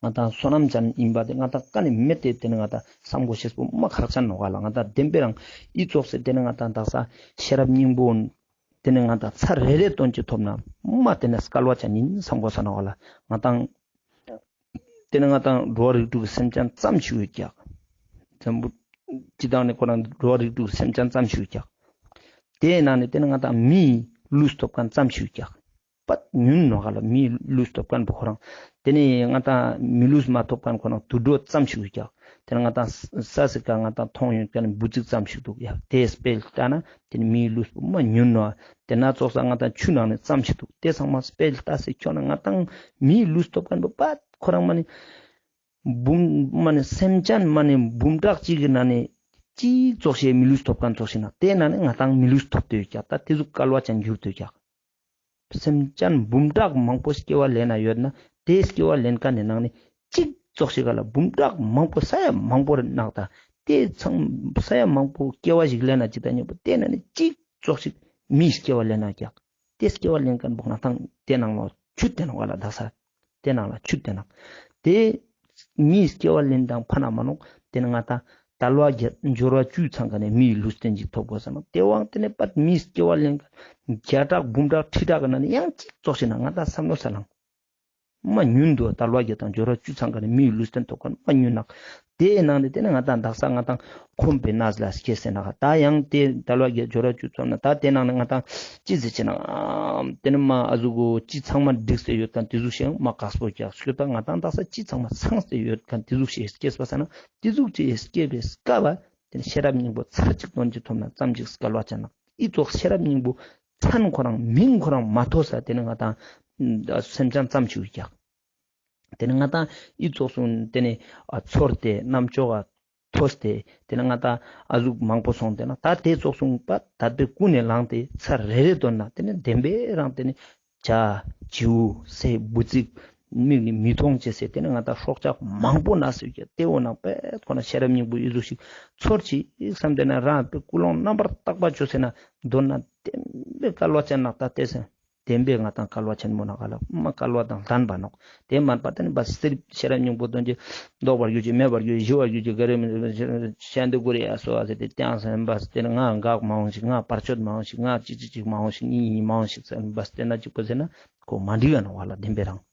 ང་ཏང་བསོད་ནམས་ཅན་ཡིན་པ་དེ་ང་ཏང་ཀ་ནས་མེད་དེ་དེ་ནི་ང་ཏང་བསམ་དགོས་ཤེས་པོ་མ་ཁག་ཅན་ནོག་ལ། ང་ཏང་བདེན་པའི་རང་ཨི་ཙོགས་སེ་དེ་ནི་ང་ཏང་དག་ས་ཤེས་རབ་སྙིང་པོ་དེ་ནི་ང་ཏང་ཚར་རེ་རེ་བཏོན་ཅིག་ཐོབ་ན་མ་དེ་ནི་སྐལ་བ་ཅན་ཡིན་བསམ་དགོས་ས་ནོག་ལ། ང་ཏང་དེ་ནི་ང་ཏང་འགྲོ་བ་རིགས་དྲུག་གི་སེམས་ཅན་ཙམ་ཞིག་ཡོད་ཀྱག། འཛམ་བུ་སྤྱི་བཏང་ནི་ཁོ་རང་འགྲོ་བ་རིགས་དྲུག་གི་སེམས་ཅན་ཙམ་ཞིག་ཡོད་ཀྱག། དེའི་ནང་ནས་དེ་ནི་ང་ཏང་མིའི་ལུས་ཐོབ་མཁན་ཙམ་ཞིག་ཡོད་ཀྱག། པད་ཉུང་ནོག་ལ། མིའི་ལུས་ཐོབ་མཁན་པོ་ཁོ་རང་། དེ་ནི་ང་ཏང་མི་ལུས་མ་ཐོབ་མཁན་ཁོ་རང་དུད་འགྲོ་ཙམ་ཞིག་ཡོད་ཀྱག། དེ་ནི་ང་ཏང་ས་སི་ཀ་ང་ཏང་མཐོང་ཡོད་མཁན་འབུ་ཚིག་ཙམ་ཞིག་འདུག་ཡ། དེ་སྤེལ་ལྟ་ན་དེ་ནི་མིའི་ལུས་པོ་མ་ཉུང་ནོག། དེ་ན་ཙོགས་ས་ང་ཏང་ཆུ་ནང་ནས་ཙམ་ཞིག་འདུག། དེ་ཚང་མ་སྤེལ་ལྟ་སེ་ཁྱོང་ན་ང་ཏང་མིའི་ལུས་ཐོབ་མཁན་པོ་པད་ཁོ་རང་མ་ནི་འབུམ་མ་ནི་སེམས་ཅན་མ་ནི་འབུམ་ཕྲག་གཅིག་གི་ནང་ནས་གཅིག་ཙོགས་ཤིག་མི་ལུས་ཐོབ་མཁན་ཙོགས་ཤིག་ན་དེ་ནང་ནས་ང་ཏང་མི་ལུས་ཐོབ་སྟེ་ཡོད་ཀྱག། ད་དེ་ཟུག་སྐལ་བ་ཅན་འགྱུར་ཏེ་ཡོད་ཀྱག། སེམས་ཅན་འབུམ་ཕྲག་མང་པོ་སྐྱེ་བ་ལེན་ན་ཡོད་ན་དེ་སྐྱེ་བ་ལེན་མཁན་ནི་ནང་ནས་གཅིག་ཙོགས་ཤིག་ག་ལ་འབུམ་ཕྲག་མང་པོ་ས་ཡ་མང་པོ་རེ་ནག་ད་དེ་ཚང་ས་ཡ་མང་པོ་སྐྱེ་བ་ཞིག་ལེན་ན་ཅི་ད་ཉེ་པོ་དེ་ནང་ནས་གཅིག་ཙོགས་ཤིག་མིའི་སྐྱེ་བ་ལེན་ན་ཀྱག། དེ་སྐྱེ་བ་ལེན་མཁན་པོ་ང་ཏང་དེ་ནང་ལ་ཆུད་དེ་ནང་བ་ལ་དག་ས། དེ་ནང་ལ་ཆུད་དེ་ནང་། དེ་མིའི་སྐྱེ་བ་ལེན་དང་ཕ་ན་མ་ནོག། དེ་ནི་ང་ཏང་དལ་བ་བརྒྱད་འབྱོར་བ་བཅུའི་ཚང་ཀ་ནས་མིའི་ལུས་རྟེན་ཅིག་ཐོབ་དགོས་ས་ནོག། དེ་དབང་དེ་ནས་པད་མིའི་སྐྱེ་བ་ལེན་མཁན་བརྒྱ་ཕྲག་འབུམ་ཕྲག་ཁྲི་ཕྲག་གི་ནང་ནས་ཡང་གཅིག་ཙོགས་ཤིག་ན་ང་ཏང་བསམ་བློ་ས་ལང་། མ་ཉུང་དུ་དལ་བ་བརྒྱད་དང་འབྱོར་བ་བཅུ་ཚང་ཀ་ནས་མིའི་ལུས་རྟེན་ཐོབ་མཁན་མ་ཉུང་ནག། དེའི་ནང་ནས་དེ་ནི་ང་ཏང་དག་ས་ང་ཏང་ཁོམ་པའི་གནས་ལ་སྐྱེས་སེ་ན་ད་ཡང་དེ་དལ་བ་བརྒྱད་འབྱོར་བ་བཅུ་ཚང་ན་ད་དེ་ནང་ནས་ང་ཏང་ཅི་ཟེར་ཅེ་ན་དེ་ནི་མ་ཨ་ཟུག་གོ་ཅི་ཚང་མ་འགྲིག་སེ་ཡོད་མཁན་དེ་ཟུག་ཤིག་མ་དཀགས་པོ་ཀྱག་སྐྱོད་ད་ང་ཏང་དག་ས་ཅི་ཚང་མ་ཚང་སེ་ཡོད་མཁན་དེ་ཟུག་ཤིག་སྐྱེས་པ་ས་ན་དེ་ཟུག་ཅིག་སྐྱེས་པའི་སྐབས་དེ་ནི་ཤེས་རབ་སྙིང་པོ་ཚར་གཅིག་དོན་གཅིག་ཐོབ་ན་ཙམ་ཅིག་སྐལ་བ་ཅན་ནག། ཨི་ཙོགས་ཤེས་རབ་སྙིང་པོ་མཚན་ཁོ་རང་མིང་ཁོ་རང་མ་ཐོས་ས་དེ་ནི་ང་ཏང་སེམས་ཅན་ཙམ་ཞིག་ཡོད་ཀྱག། དེ་ནི་ང་ཏང་ཨི་ཙོགས་སུ་དེ་ནི་ཚོར་ཏེ་རྣམ་ཅོག་ག་ཐོས་ཏེ་དེ་ནི་ང་ཏང་ཨ་ཟུག་མང་པོ་སོང་དེ་ན་ད་དེ་ཙོགས་སུ་པ་དད་པའི་ཀུན་ནས་བསླངས་ཏེ་ཚར་རེ་རེ་དོན་ན་དེ་ནི་བདེན་པའི་རང་དེ་ནི་བྱ་བྱིའུ་སེ་འབུ་ཚིག་མིག་ནི་མི་མཐོང་ཅེས་སེ་དེ་ནི་ང་ཏང་སྲོག་ཆགས་མང་པོ་ན་སེ་ཡོད་ཀྱག། དེ་འོ་ན་པད་ཁོ་ན་ཤེས་རབ་སྙིང་པོ་ཨི་ཟུག་ཤིག་ཚོར་ཅིག་བསམ་དེ་ན་རང་པའི་ཀུན་སློང་རྣམ་པར་དག་པ་ཅོས་སེ་ན་དོན་ན་བདེན་པའི་སྐལ་བ་ཅན་ནག་ད་དེ་སེ། བདེན་པའི་ང་ཏང་སྐལ་བ་ཆེན་མོ་ནག་ལ་མ་སྐལ་བ་དང་ལྡན་པ་ནོག། དེ་མན་པ་དེ་ནི་བ་སི་ཤེས་རབ་སྙིང་པོ་དོན་གྱི་ལྡོག་པར་གྱུར་ཅིག་མེད་པར་གྱུར་ཅིག་ཞི་བར་གྱུར་ཅིག་ག་རེ་མི་ཤན་དེ་གུ་རེ་ཡ་སོ་ཨ་ཟེར་ཏེ་ཏེང་སེ་བ་སི་དེ་ནི་ང་འགག་མ་འོང་ཞིག། ང་བར་ཆད་མ་འོང་ཞིག། ང་ཅིག་ཅིག་ཅིག་མ་འོང་ཞིག། ཉིད་ཉིད་མ་འོང་ཞིག་ཟེར་བ་སི་དེ་ན་ཅིག་པོ་ཟེར་ན་ཁོ་མ་འགྲིག་ག་ནོག་བ་ལ་བདེན་པའི་རང་།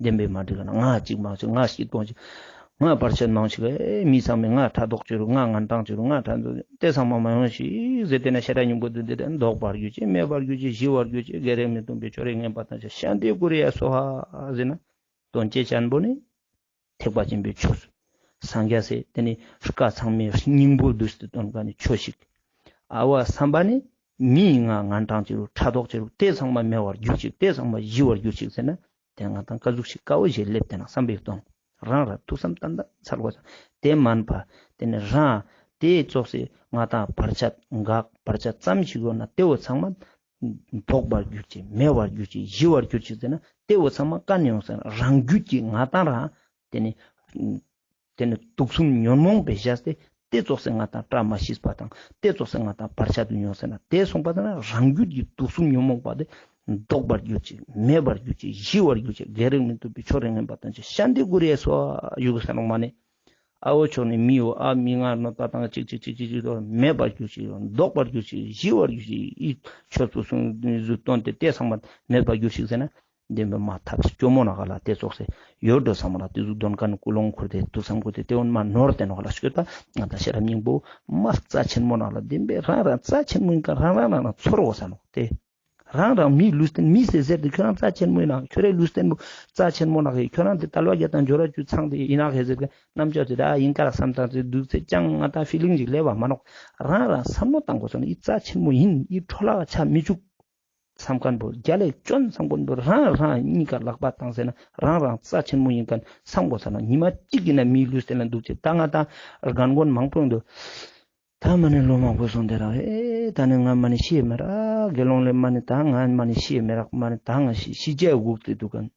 བདེན་པའི་མ་འགྲིག་ན་ང་གཅིག་མང་ཞིག། ང་སྐྱིད་པོ་ཞིག། ང་བར་ཆད་མང་ཞིག། ཨེ་མི་ཚང་མས་ང་ཕྲག་དོག་བྱེད་རུང་ང་ངན་སྤྲང་བྱེད་རུང་ང་ཕྲག་དོག་དེ་ཚང་མ་མ་ཡོང་ཞིག་ཟེར་ཏེ་ན་ཤེས་རབ་སྙིང་པོ་དེ་དེ་ལྡོག་པར་གྱུར་ཅིག། མེད་པར་གྱུར་ཅིག། ཞི་བར་གྱུར་ཅིག། བགེགས་རེག་མི་གཏོང་བའི་ཆོ་རེག་ངན་པ་དང་བཅས་ཤན་དེ་གུ་རེ་ཡ་སོ་ཧ་ཟེར་ན་དོན་སྤྱི་ཅན་པོ་ནི་ཐེག་པ་ཆེན་པོའི་ཆོས་སངས་རྒྱས་སི་དེ་ནི་བཀའ་ཚང་མའི་སྙིང་པོ་བསྡུས་ཏེ་སྟོན་མཁན་ནི་ཆོས་ཤིག། ཨ་བ་བསམ་པ་ནི་མིའི་ང་ངན་སྤྲང་བྱེད་རུང་ཕྲག་དོག་བྱེད་རུང་དེ་ཚང་མ་མེད་པར་གྱུར་ཅིག། དེ་ཚང་མ་ཞི་བར་གྱུར་ཅིག་ཟེར་ན། དེ་ང་ཏང་ཀ་ཟུག་ཞིག་དཀའ་བོ་ཞིག་སླེབས་ཏེ་ན་བསམ་པའི་གཏོང་ རང་རང་ཐུགས་བསམ་ཏན་ཏན་འཚལ་དགོས་ས་ནོག། དེ་མན་པ་དེ་ནི་རང་དེ་ཙོགས་སེ་ང་ཏང་བར་ཆད་འགག་བར་ཆད་ཙམ་ཞིག་ཡོད་ན་དེ་བོ་ཚང་མ་ལྡོག་པར་གྱུར་ཅིག། མེད་པར་གྱུར་ཅིག། ཞི་བར་གྱུར་ཅིག་ཟེར་ན་དེ་བོ་ཚང་མ་ག་ནས་ཡོང་ཟེར་ན་རང་རྒྱུད་ཀྱི་ང་ཏང་རང་དེ་ནི་དེ་ནི་དུག་གསུམ་ཉོན་མོངས་པའི་བཞག་སྟེ་དེ་ཙོགས་སེ་ང་ཏང་བཀྲ་མ་ཤིས་པ་དང་དེ་ཙོགས་སེ་ང་ཏང་བར་ཆད་དུ་ཡོང་ཟེར་ན་དེ་སོང་པ་ད་ན་རང་རྒྱུད་ཀྱི་དུག་གསུམ་ཉོན་མོངས་པ་དེ་ལྡོག་པར་གྱུར་ཅིག། མེད་པར་གྱུར་ཅིག། ཞི་བར་གྱུར་ཅིག། བགེགས་རིགས་མི་འདུག་པའི་ཕྱོགས་རིས་ངན་པ་ཐམས་ཅད་ཤཱནྟི་གུ་རུ་ཡེ་སྭཱ་ཧཱ་ཞུ་དགོས་ས་ནོག་མ་ནི། ཨ་བོ་ཕྱོགས་ནི་མི་ཡོ་ཨ་མི་ང་ནོ་ད་དང་ཅིག་ཅིག་ཅིག་ཅིག་ཅིག་དོ་མེད་པར་གྱུར་ཅིག། ལྡོག་པར་གྱུར་ཅིག། ཞི་བར་གྱུར་ཅིག། ཨི་ཆོས་སུ་གསུང་བཟོད་སྟོན་ཏེ་དེ་ཚང་མ་མེད་པར་གྱུར་ཅིག་ཟེར་ན། དེ་མེ་མ་ཐབས་སྐྱོ་མོ་ན་ག་ལ་དེ་ཙོགས་སེ་ཡོད་འགྲོ་ས་མ་ལ་དེ་ཟུག་དོན་ཀ་ནི་ཀུན་སློང་ཁུར་ཏེ་དུག་སམ་ཁུར་ཏེ་དེ་འོན་མ་ནོར་ཏེ་ནོག་ལ་སྐྱོད་པ་ང་ད་ཤེས་རབ་སྙིང་པོ་མ་རྩ་ཆེན་མོ་ན་ག་ལ་དེ་མེ་རང་རང་རྩ་ཆེན་མོ་ཡིན་ཀ་རང་རང་རང་རང་ཚོར་འོ་ས་ནོག་དེ། རང་རང་མིའི་ལུས་རྟེན་མི་ཟེར་ཟེར་ཏེ་ཁྱོད་རང་རྩ་ཆེན་མོ་ཡིན་ན་ཁྱོད་རའི་ལུས་རྟེན་པོ་རྩ་ཆེན་མོ་ན་གི་ཁྱོད་རང་དེ་དལ་བ་བརྒྱད་དང་འབྱོར་བ་བཅུ་ཚང་དེ་ཡིན་ན་གི་ཟེར་གི་རྣམ་ཅོ་དེ་ད་ཡིན་ཀ་ར་བསམ་སྟངས་དེ་འདུག་ཚེ་ཅང་ང་ད་ཕི་ལིང་ཅིག་སླེབས་པ་མ་ནོག་རང་རང་བསམ་བློ་བཏང་དགོས་སོང་ནི་ཨི་རྩ་ཆེན་མོ་ཡིན་ཨི་འཕྲོ་བརླག་ཆ་མི་བཅུག་བསམ་མཁན་པོ་རྒྱལ་ལས་སྐྱོན་བསམ་མཁན་པོ་རང་རང་གཉིས་ཀ་ལག་པ་བཏང་ཟེར་ན་རང་རང་རྩ་ཆེན་མོ་ཡིན་མཁན་བསམ་དགོས་ས་ན་ཉི་མ་གཅིག་ཡིན་ན་མིའི་ལུས་རྟེན་ལ་འདུག་ཅེས་ད་ང་ད་རྒན་རྒོན་མང་པོ་འདུག་ད་མ་ནི་ལོ་མང་པོ་སོང་དེ་རག་ཨེ་ད་ནི་ང་མ་ནི་ཤི་ཡེ་མེ་རག་དགེ་སློང་ལས་མ་ནི་ད་ང་མ་ནི་ཤི་ཡེ་མེ་རག་མ་ནི་ད་ང་ཤི་ཤི་ཅེས་སྒུག་སྟེ་འདུག་ག་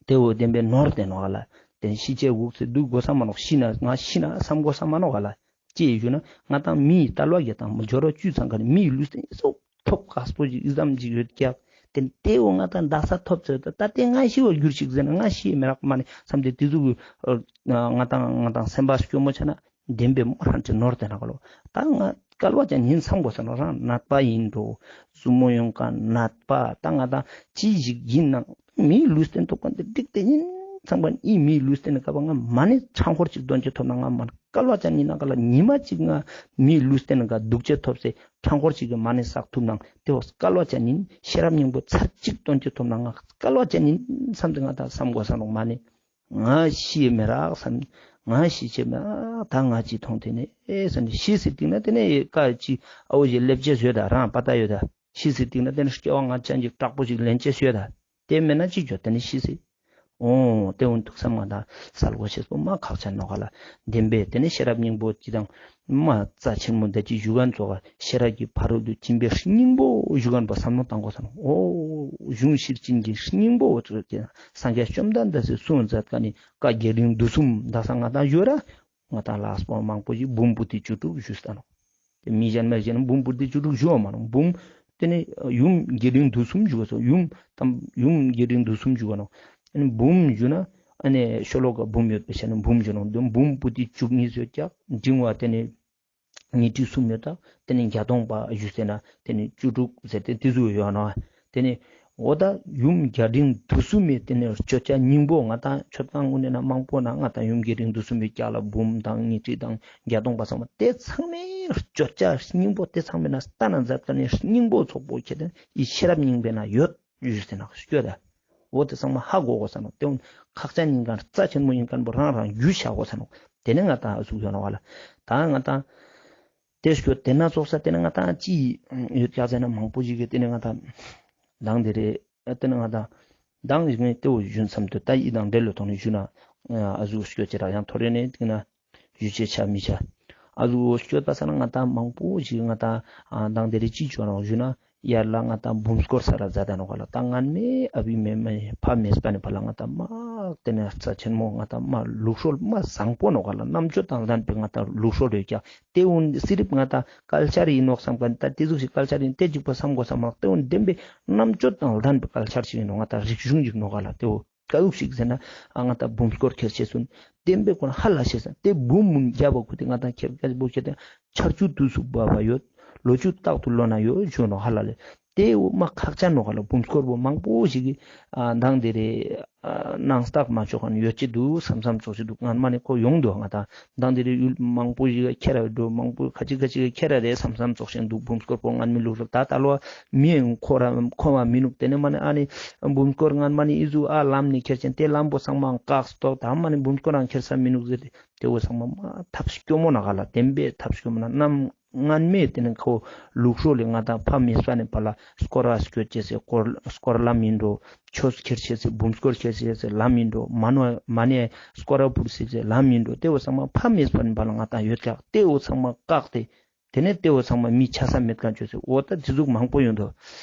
དེ་བོ་བདེན་པའི་ནོར་དེ་ནོག་ག་ལ་དེ་ཤི་ཅེས་སྒུག་སྟེ་འདུག་དགོས་ས་མ་ནོག་ཤི་ན་ང་ཤི་ན་བསམ་དགོས་ས་མ་ནོག་ག་ལ་ཅི་ཡེ་ཞུ་ན་ང་དང་མི་ཡི་དལ་བ་བརྒྱད་དང་འབྱོར་བ་བཅུ་ཚང་ག་ནི་མི་ཡི་ལུས་རྟེན་སོགས་ཐོབ་དཀགས་པོ་ཞིག་ཨི་ཙམ་ཞིག་ཡོད་ཀྱག་དེ་དེ་བོ་ང་དང་འདག་ས་ཐོབ་ཚེ་ད་ད་དེ་ང་ཤི་བར་གྱུར་ཅིག་ཟེར་ན་ང་ཤི་ཡེ་མེ་རག་མ་ནི་བསམ་སྟེ་དེ་ཟུག་གི་ང་དང་ང་དང་སེམས་པ་སྐྱོ་མོ་ཆ་ན་བདེན་པའི་མ་ཧན་ཏེ་ནོར་དེ་ན་ག་ལོ། ད་ང་སྐལ་བ་ཅན་ཡིན་བསམ་དགོས་ས་ནོག་རང་ནད་པ་ཡིན་འགྲོ་ཟུར་མོ་ཡོང་མཁན་ནད་པ་ད་ང་དང་ཅི་ཞིག་ཡིན་ནང་མིའི་ལུས་རྟེན་ཐོབ་མཁན་དེ་འགྲིག་དེ་ཡིན་བསམ་པ་ཡིན་མིའི་ལུས་རྟེན་ནི་སྐབས་ང་མ་ནི་ཕྲང་འཁོར་ཅིག་དོན་ཅེས་ཐོབ་ན་ང་མ་ནི་སྐལ་བ་ཅན་ཡིན་ན་ག་ལ་ཉི་མ་ཅིག་ང་མིའི་ལུས་རྟེན་ནི་ག་འདུག་ཅེས་ཐོབ་སེ་ཕྲང་འཁོར་ཅིག་གི་མ་ནི་བསགས་ཐུབ་ནང་དེ་བོ་སྐལ་བ་ཅན་ཡིན་ཤེས་རབ་སྙིང་པོ་ཚར་གཅིག་དོན་ཅེས་ཐོབ་ན་ང་སྐལ་བ་ཅན་ཡིན་བསམ་སྟེ་ང་དང་བསམ་དགོས་ས་ནོག་མ་ནི། ང་ཤི་ཡེ་མེ་རག་བསམ། ང་ཤི་ཅེས་མེ་རག་ད་ང་ཅི་མཐོང་དེ་ནས་ཨེ་བསམ་ནས་ཤི་སི་སྟིང་ན་དེ་ནས་ཀ་ཅི་ཨ་བོ་ཞིག་སླེབས་ཅེས་ཡོད་ད་རང་པ་ད་ཡོད་ད་ཤི་སི་སྟིང་ན་དེ་ནས་སྐྱེ་བ་ང་ཅན་གྱི་དྲག་པོ་ཞིག་ལེན་ཅེས་ཡོད་ད་དེ་མེད་ན་ཅི་ཅོ་དེ་ནས་ཤི་སི་འོ་དེ་འོན་ཐུགས་བསམ་ང་ད་སལ་གོ་ཤེས་པོ་མ་ཁག་ཅན་ནོག་ག་ལ་བདེན་པས་དེ་ནས་ཤེས་རབ་སྙིང་པོ་ཅི་དང་། མ་རྩ་ཆེན་མོ་འདི་ཅི་ཞུ་མཁན་ཚོ་ག་ཤེས་རབ་ཀྱི་ཕ་རོལ་ཏུ་ཕྱིན་པའི་སྙིང་པོ་ཞུ་མཁན་པོ་བསམ་བློ་བཏང་དགོས་ས་ནོག་འོ་གཞུང་ཤེར་ཕྱིན་གྱི་སྙིང་པོ་ཚོ་ག་སངས་རྒྱས་བཅོམ་ལྡན་འདས་སི་གསུངས་མཛད་མཁན་ནི་བཀའ་རྒྱ་རིང་བསྡུས་གསུམ་ད་ས་ང་དང་ཡོད་ར་ང་དང་ལགས་པོ་མང་པོ་ཞིག་འབུམ་པོ་ཏི་བཅུ་དྲུག་ཞུས་ས་ནོག་དེ་མི་གཞན་མ་གཞན་འབུམ་པོ་ཏི་བཅུ་དྲུག་ཞུ་བ་མ་ནོག་འབུམ་དེ་ནི་ཡུམ་རྒྱ་རིང་བསྡུས་གསུམ་ཞུ་བ་སོ་ཡུམ་དམ་ཡུམ་རྒྱ་རིང་བསྡུས་གསུམ་ཞུ་བ་ནོག་ཨ་ནི་འབུམ་ཞུ་ན་ཨ་ནི་ཤོ་ལོ་ཀ་འབུམ་ཡོད་པའི་ཆ་ནས་འབུམ་ཞུ་ནོག་འབུམ་པོ་ཏི་བཅུ་གཉིས་ཡོད་ཀྱག་འབྲིང་བ་དེ་ནི་ཉི་ཁྲི་གསུམ་ཡོད་ད། དེ་ནི་བརྒྱད་སྟོང་པ་ཞུས་ཟེར་ན་དེ་ནི་བཅུ་དྲུག་ཟེར་ཏེ་དེ་ཟུག་ཡོད་ནོག་དེ་ནི་འོ་ད་ཡུམ་རྒྱ་རིང་བསྡུས་གསུམ་མི་དེ་ནི་བརྗོད་བྱ་སྙིང་པོ་ང་དང་ཆོས་ཁང་ངུ་ནས་ན་མང་པོ་ན་ང་དང་ཡུམ་རྒྱ་རིང་བསྡུས་གསུམ་མི་ཀྱག་ལ་འབུམ་དང་ཉི་ཁྲི་དང་བརྒྱད་སྟོང་པ་ཚང་མ་དེ་ཚང་མའི་བརྗོད་བྱ་སྙིང་པོ་དེ་ཚང་མའི་ན་ལྟ་ན་མཛད་མཁན་ནི་སྙིང་པོ་ཚོགས་པོ་ཁྱེད་དེ་ནི་ཤེས་རབ་སྙིང་པོའི་ན་ཡོད། ཡུལ་ཟེར་ན་སྐྱོ་ད། འོ་དེ་ཚང་མ་ཧ་གོ་དགོས་ས་ནོག་དེ་འོན་ཁག་ཅན་ཉིན་གང་རྩ་ཆེན་མོ་ཉིན་གང་པོ་རང་རང་རྒྱུས་བཞག་དགོས་ས་ནོག་དེ་ནས་ང་དང་ཨ་ཟུག་ཡོད་ནོག་ག་ལ། ད་ང་དང་དེ་སྐྱོ་དེ་ན་ཙོགས་ས་དེ་ནས་ང་དང་ཅི་ཡོད་ཀྱག་ཟེར་ན་མང་པོ་ཞིག་གི་དེ་ནས་ང་དང་མདང་དེ་རེད་དེ་ནས་ང་དང་མདང་ཡིན་ནས་དེ་བོ་ཞུན་བསམ་དུ་ད་ཡི་དང་འབྲེལ་ལོ་ཐོག་ནས་ཞུ་ན་ཨ་ཟུག་སྐྱོ་ཅེ་ར་ཡང་ཐོ་རེ་ནས་དེ་ན། ཡུལ་ཆེ་ཆ་མི་ཆ། ཨ་ཟུག་སྐྱོད་པ་ས་ན་ང་དང་མང་པོ་ཞིག་ང་དང་ཨ་མདང་དེ་རིང་ཅི་ཅོ་ནོག་ཞུ་ན་ཡར་ལ་ང་དང་འབུམ་སྐོར་ས་ར་མཛད་ད་ནོག་ག་ལ། ད་སྔན་མེ་ཨ་བི་མེ་མེ་ཕ་མེས་པ་ནི་ཕ་ལ་ང་དང་མ་དེ་ནས་རྩ་ཆེན་མོ་ང་དང་མ་ལུགས་སྲོལ་མ་བཟང་པོ་ནོག་ག་ལ། རྣམ་དཔྱོད་དང་ལྡན་པའི་ང་དང་ལུགས་སྲོལ་རེད་ཀྱག་དེ་འོན་སི་རིབ་ང་དང་ཀལ་ཆར་ཡིན་ནོག་བསམ་ག་ད་དེ་ཟུག་ཞིག་ཀལ་ཆར་ཡིན་དེ་གཅིག་པོ་བསམ་དགོས་བསམ་མ་དེ་འོན་བདེན་པའི་རྣམ་དཔྱོད་དང་ལྡན་པའི་ཀལ་ཆར་ཞིག་ཡིན་ནོག་ང་དང་རིག་གཞུང་ཞིག་ནོག་ག་ལ་དེ་འོ། ཀ་ཡུག་ཞིག་ཟེར་ན་ཨ་ང་དང་འབུམ་སྐོར་ཁྱེར་ཤེས་སུན་བདེན་པའི་ཁོ་ན་ཧ་ལ་ཤེས་སན་དེ་འབུམ་མུན་རྒྱབ་པ་ཁུ་དེ་ང་དང་ཁྱེར་ཀ་བོ་ཁྱེར་དེ་ཆར་ཆུ་དུས་སུ་བབ་པ་ཡོད། ལོ་ཆུ་རྟག་ཏུ་ལོ་ན་ཡོད་ཞུ་ནོག་ཧ་ལ་ལེ། དེ་འོ་མ་ཁག་ཅན་ནོག་ག་ལ། འབུམ་སྐོར་བོ་མང་པོ་ཞིག་གི་ཨ་མདང་དེ་རེ་ཨ་ནང་རྟགས་མ་ཆོག་མཁན་ཡོད་ཅི་འདུག་བསམ་བསམ་ཚོགས་ཅི་འདུག་སྔན་མ་ནས་ཁོ་ཡོང་འདུག་ང་དང་། མདང་དེ་རིང་ཡུལ་མང་པོ་ཞིག་ཁྱེར་ར་འགྲོ་མང་པོ་ཁ་ཅིག་ཁ་ཅིག་ཁྱེར་ར་རེད་བསམ་བསམ་ཙོགས་ཤིག་འདུག་འབུམ་སྐོར་པོ་སྔན་མི་ལུགས་སྲོལ་ད་ལྟ་ལོ་མི་ཡང་ཁོ་ར་ཁོ་མ་མི་ནུག་དེ་ནས་མ་ནི་ཨ་ནི་འབུམ་སྐོར་སྔན་མ་ནི་ཨི་ཟུག་ཨ་ལམ་ནི་ཁྱེར་ཅན་དེ་ལམ་པོ་ཚང་མ་བཀག་སྟོག་ད་མ་ནི་འབུམ་སྐོར་རང་ཁྱེར་ས་མི་ནུག་ཟེར་ཏེ་དེ་བོ་ཚང་མ་མ་ཐབས་སྐྱོ་མོ་ན་ག་ལ་བདེན་པའི་ཐབས་སྐྱོ་མོ་ན་ནམ། སྔན་མའི་དེ་ནི་ཁོ་ལུགས་སྲོལ་ལས་ང་དང་ཕ་མེས་པ་ནས་ཕར་ལ་སྐོར་ར་སྐྱོད་ཅེས་སི་སྐོར་སྐོར་ལམ་ཡིན་འགྲོ། ཆོས་ཁྱེར་ཅེས་སི་འབུམ་སྐོར་ཁྱེར་ཅེས་སི་ལམ་ཡིན་འགྲོ། མ་ནོ་མ་ནེ་སྐོར་ར་ཕུལ་ཅེས་སི་ལམ་ཡིན་འགྲོ། དེ་བོ་ཚང་མ་ཕ་མེས་པ་ནས་ཕར་ལ་ང་དང་ཡོད་ཀྱག། དེ་བོ་ཚང་མ་བཀག་སྟེ། དེ་ནས་དེ་བོ་ཚང་མ་མི་ཆ་ས་མེད་མཁན་ཅོས་སེ་འོ་ད་དེ་ཟུག་མང་པོ་ཡོང་དོ།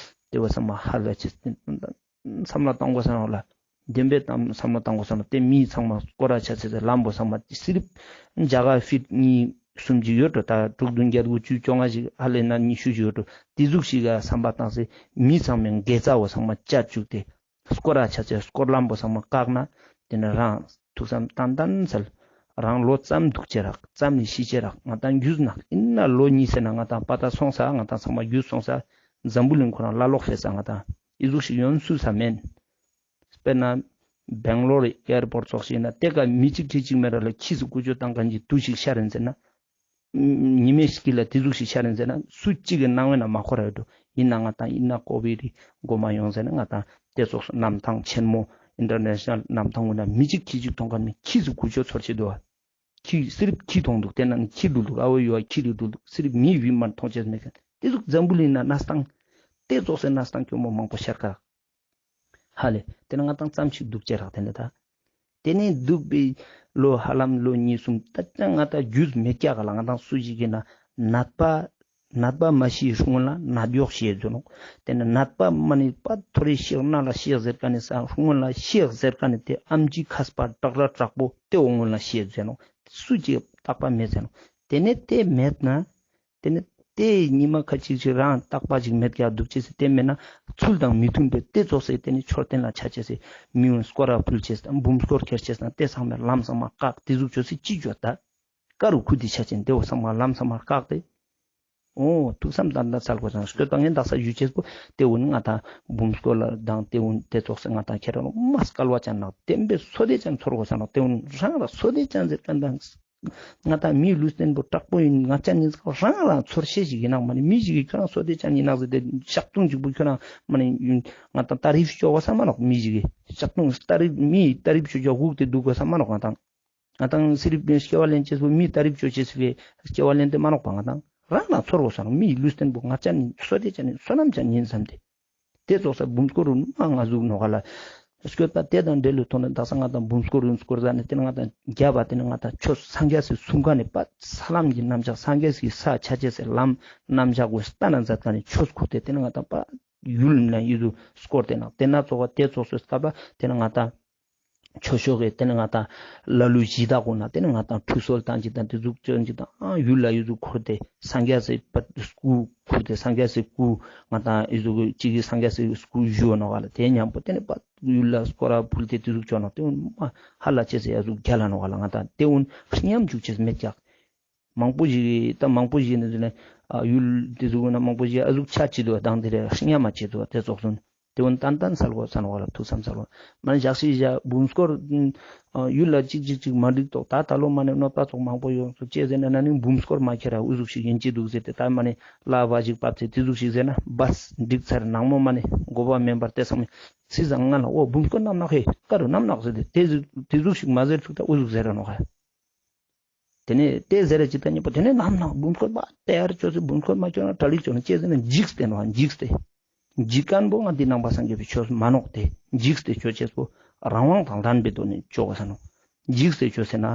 དེ་བོ་ཚང་མ་ཧ་ལ་ཅེས་བསམ་བློ་བཏང་དགོས་ས་ནོག་ལ། བདེན་པའི་བསམ་བློ་བཏང་དགོས་ས་ནོག། དེ་མི་ཚང་མ་སྐོར་ར་ཆ་ཅེས་སི་ལམ་བོ་ཚང་མ་སི་རིབ་རྒྱ་གར་ཕིཊ་གཉིས་གསུམ་ཅིག་ཡོད་འགྲོ། ད་དྲུག་བདུན་བརྒྱད་དགུ་བཅུ་བཅོ་ལྔ་ཞིག་ཧ་ལས་ན་ཉི་ཤུ་ཞིག་ཡོད་འགྲོ། དེ་ཟུག་ཞིག་ག་བསམ་པ་བཏང་སེ་མི་ཚང་མའི་དགེ་རྩ་བོ་ཚང་མ་བཅད་བཅུག་སྟེ། སྐོར་ར་ཆ་ཅེས་སྐོར་ལམ་བོ་ཚང་མ་བཀག་ན། དེ་ནི་རང་ཐུགས་བསམ་ཏན་ཏན་སལ། རང་ལོ་ཙམ་འདུག་ཅེས་རག། ཙམ་ནི་ཤི་ཅེས་རག། ང་དང་རྒྱུས་ནག་ཨིན་ན་ལོ་གཉིས་ཟེར་ན་ང་དང་པ་ཏ་སོང་ས། ང་དང་ཚང་མ་རྒྱུས་སོང་ས། འཛམ་བུ་གླིང་ཁོ་རང་ལ་ལོག་ཕེ་ས། ང་དང་ཨི་ཟུག་ཞིག་ཡོང་སུ་ས་མེན། དཔེར་ན་བེང་ལོར་ཨེར་པོར་ཙོགས་ཤིག་ན་དེ་ཀ་མི་གཅིག་ཁྲི་གཅིག་མེད་ར་ལ་ཁྱི་ཟིག་ཀུ་ཅོ་བཏང་མཁན་གྱི་དུས་ཤིག་ཤར་ཡིན་ཟེར་ན། ཉི་མའི་དཀྱིལ་ལ་དེ་ཟུག་ཞིག་ཤར་ཡིན་ཟེར་ན་སུ་གཅིག་གི་སྣང་བའི་ནང་མ་འཁོར་ར་ཡོད་འགྲོ། ཡིན་ན་ང་དང་ཡིན་ན་ཀོ་བིཌ་གོ་མ་ཡོང་ཟེར་ན་ང་དང་དེ་ཙོགས་སུ་གནམ་ཐང་ཆེན་མོ་ཨིན་ཊར་ནེ་ཤ་ནལ་གནམ་ཐང་ངུ་ན་མི་གཅིག་ཁྱི་གཅིག་མཐོང་མཁན་མི་ཁྱི་ཟིག་ཀུ་ཅོ་ཚོར་ཆེ་འདུག་བ། ཁྱི་སི་རིབ་ཁྱི་མཐོང་འདུག། དེ་ན་ནི་ཁྱི་འགྲུལ་འདུག། ཨ་བོ་ཡོ་ཨ་ཁྱི་རིག་འགྲུལ་འདུག། སི་རིབ་མི་ཡུལ་མ་མཐོང་ཆེས་མེད་མཁན་དེ་ཟུག་འཛམ་བུ་གླིང་ན་གནས་སྟངས་དེ་ཙོགས་སེ་གནས་སྟངས་སྐྱོ་མོ་མང་པོ་ཤར་ཀ་རག། ཧ་ལེ། དེ་ནི་ང་དང་ཙམ་ཞིག་འདུག་ཅེས་རག། དེ་ནི་ད། དེ་ནི་འདུག་པའི་ལོ་ཧ་ལམ་ལོ་གཉིས་གསུམ་ད་ཅང་ང་དང་རྒྱུས་མེད་ཀྱག་ག་ལ། ང་དང་སུ་ཞིག་གི་ན་ནད་པ་ནད་པ་མ་ཤི་སྔོན་ལ་ནད་གཡོག་ཤེས་ཟེར་ནོག། དེ་ནི་ནད་པ་མ་ནི་པ་ཐོ་རེ་ཤེས་ན་ལ་ཤེས་ཟེར་ཀ་ནི་ས་སྔོན་ལ་ཤེས་ཟེར་ཀ་ནི་དེ་ཨམ་ཆི་མཁས་པ་དྲག་ར་དྲག་པོ་དེ་འོ་སྔོན་ལ་ཤེས་ཟེར་ནོག། སུ་ཅིག་རྟག་པ་མེད་ཟེར་ནོག། དེ་ནི་དེ་མེད་ན། དེ་ནི་དེ་ཉི་མ་ཁ་ཅིག་ཅིག་རང་རྟག་པ་ཅིག་མེད་ཀྱག་འདུག་ཅེས་སི་དེ་མེད་ན་ཚུལ་དང་མི་མཐུན་པའི་དེ་ཙོགས་སེ་དེ་ནི་མཆོད་རྟེན་ལ་ཆ་ཅེས་སི་མི་འོན་སྐོར་ར་ཕུལ་ཅེས་དང་འབུམ་སྐོར་ཁྱེར་ཅེས་དང་དེ་ཚང་མའི་ལམ་ཚང་མ་བཀག། དེ་ཟུག་ཅོས་སི་ཅི་ཅོ་ད་ཀ་རུ་ཁུ་དི་ཆ་ཅེན་དེ་བོ་ཚང་མ་ལམ་ཚང་མ་བཀག་སྟེ། འོ་ཐུགས་བསམ་ཏན་ཏན་སལ་དགོས་ཙང་སྐྱོད་པ་ངན་དག་ས་ཞུ་ཅེས་པོ་དེ་འོན་ང་དང་འབུམ་སྐོར་ལ་དང་དེ་འོན་དེ་ཙོགས་སེ་ང་དང་ཁྱེད་རང་མ་སྐལ་བ་ཅན་ནག་བདེན་པའི་སོ་དེ་ཅན་ཚོར་དགོས་ཙང་ནག། དེ་འོན་རང་ལ་སོ་དེ་ཅན་ཟེར་ཀ་དང་། ང་དང་མིའི་ལུས་རྟེན་པོ་དྲག་པོ་ཡིན་ང་ཅན་ཡིན་ཟེར་རང་རང་ཚོར་ཤེས་ཤིག་ཡིན་ནག་མ་ནི་མི་ཞིག་གིས་ཁྱོད་རང་སོ་དེ་ཅན་ཡིན་ནག་ཟེར་ཏེ་ཤག་ཏུང་ཅིག་པོ་ཁྱོད་རང་མ་ནི་ང་དང་ཏ་རིབ་ཅོ་དགོས་ས་མ་ནོག། མི་ཞིག་གིས་ཤག་ཏུང་ཏ་རིབ་མིའི་ཏ་རིབ་ཅོ་ཅོ་སྒུག་སྟེ་འདུག་དགོས་ས་མ་ནོག། ང་དང་ང་དང་སི་རིབ་སྐྱེ་བ་ལེན་ཅེས་པོ་མིའི་ཏ་རིབ་ཅོ་ཅེས་པོའི་སྐྱེ་བ་ལེན་ཏེ་མ་ནོག་པ། ང་དང་རང་རང་ཚོར་དགོས་ས་ནོག། མིའི་ལུས་རྟེན་པོ་ང་ཅན་ཡིན་སོ་དེ་ཅན་ཡིན་བསོད་ནམས་ཅན་ཡིན་བསམ་སྟེ། དེ་ཙོགས་ས་འབུམ་སྐོར་རུ་མ་ང་ཟུག་ནོག་ག་ལ། སྐྱོད་པ་དེ་དང་འབྲེལ་ལོ་ཐོག་ནས་དག་ས་ང་དང་འབུམ་སྐོར་རུ་སྐོར་ཟ་ནས་དེ་ནས་ང་དང་རྒྱབ་པ་དེ་ནས་ང་དང་ཆོས་སངས་རྒྱས་སི་གསུང་ཁན་ནི་པ་ས་ལམ་གྱི་རྣམ་གཞག་སངས་རྒྱས་སི་ས་ཆ་ཅེས་སི་ལམ་རྣམ་གཞག་གོ་ལྟ་ན་མཛད་ཁན་ནི་ཆོས་ཁུར་ཏེ་དེ་ནས་ང་དང་པ་ཡུལ་ན་ཡུལ་དུ་སྐོར་ཏེ་ན་དེ་ན་ཙོགས་པ་དེ་ཙོགས་སུ་སྟབས་པ་དེ་ནས་ང་དང་ཆོས་ཕྱོགས་ཀྱི་དེ་ནས་ང་དང་ལ་ལུ་གཞི་བདག་གོ་ན་དེ་ནས་ང་དང་ཁྲུས་གསོལ་བཏང་ཅིག་དང་དེ་ཟུག་ཅོ་ཅིག་དང་ཨ་ཡུལ་ལ་ཡུལ་ཟུག་འཁོར་ཏེ་སངས་རྒྱས་སི་པ་སྐུ་འཁོར་ཏེ་སངས་རྒྱས་སི་སྐུ་ང་དང་ཨི་ཟུག་གི་ཅིག་གི་སངས་རྒྱས་སི་སྐུ་བཞུགས་ནོག་ག་ལ། དེ་མཉམ་པོ་དེ་ནས་པ་ཡུལ་ལ་སྐོར་ར་ཕུལ་ཏེ་དེ་ཟུག་ཅོ་ནོག། དེ་འོན་མ་ཧ་ལ་ཅེས་སི་ཡ་ཟུག་རྒྱལ་ལ་ནོག་ག་ལ། ང་དང་དེ་འོན་ཧྲི་ཉམས་འཇུག་ཅེས་མེད་ཀྱག། མང་པོ་ཞིག་གིས་ད་མང་པོ་ཞིག་ནི་དེ་ནས་ཨ་ཡུལ་དེ་ཟུག་ན་མང་པོ་ཞིག་ཨ་ཟུག་ཆ་ཅི་དུ་བ་དང་དེ་རེ་ཧྲི་ཉམས་མ་ཅི་དུ་བ་དེ་ཙོགས་སོང་། དེ་འོན་ཏན་ཏན་སལ་དགོས་ས་ནོག་ག་ལ། ཐུགས་བསམ་སལ་དགོས། མ་ནི་ཞག་ཤིག་ཞག་འབུམ་སྐོར་ཨ་ཡུལ་ལ་ཅིག་ཅིག་ཅིག་མ་འགྲིག་ཏོག་ད་ད་ལོ་མ་ནི་གནོད་པ་ཙོགས་མང་པོ་ཡོང་སོ་ཅེས་ཟེར་ན་ན་ནི་འབུམ་སྐོར་མ་ཁྱེར་ར་འུ་ཟུག་ཞིག་ཡིན་ཅི་འདུག་ཟེར་ཏེ་ད་མ་ནི་ལ་བ་ཞིག་བབས་ཚེ་དེ་ཟུག་ཞིག་ཟེར་ན་བས་འགྲིག་ཚར་ནང་མོ་མ་ནི་དགོས་པ་མེན་པར་དེ་ཚང་མ་ཚིག་ཟང་ང་ལ་འོ་འབུམ་སྐོར་གནམ་ནག་ཧེ་ཀ་རུ་གནམ་ནག་ཟེར་ཏེ་དེ་ཟུག་དེ་ཟུག་ཞིག་མ་ཟེར་ཐུག་ད་འུ་ཟུག་ཟེར་ར་ནོག་ཧེ། དེ་ནས་དེ་ཟེར་ར་ཅིག་ད་ཉེ་པོ་དེ་ནས་ནམ་ནག་འབུམ་སྐོར་མ་དེ་ཡར་ཅོས་སེ་འབུམ་སྐོར་མ་ཅོ་ན་གྲ་ལིག་ཅོ་ན་ཅེས་ཟེར་ན་འཇིགས་ཏེ་ནོག། འཇིགས་ཏེ་འཇིགས་ཁན་པོ་ང་འདི་ནང་པ་སངས་རྒྱས་པའི་ཆོས་མ་ནོག་སྟེ། འཇིགས་ཏེ་ཅོ་ཅེས་པོ་རང་དབང་དང་ལྡན་པའི་ཐོག་ནས་ཅོ་དགོས་ས་ནོག། འཇིགས་ཏེ་ཅོ་ཟེར་ན་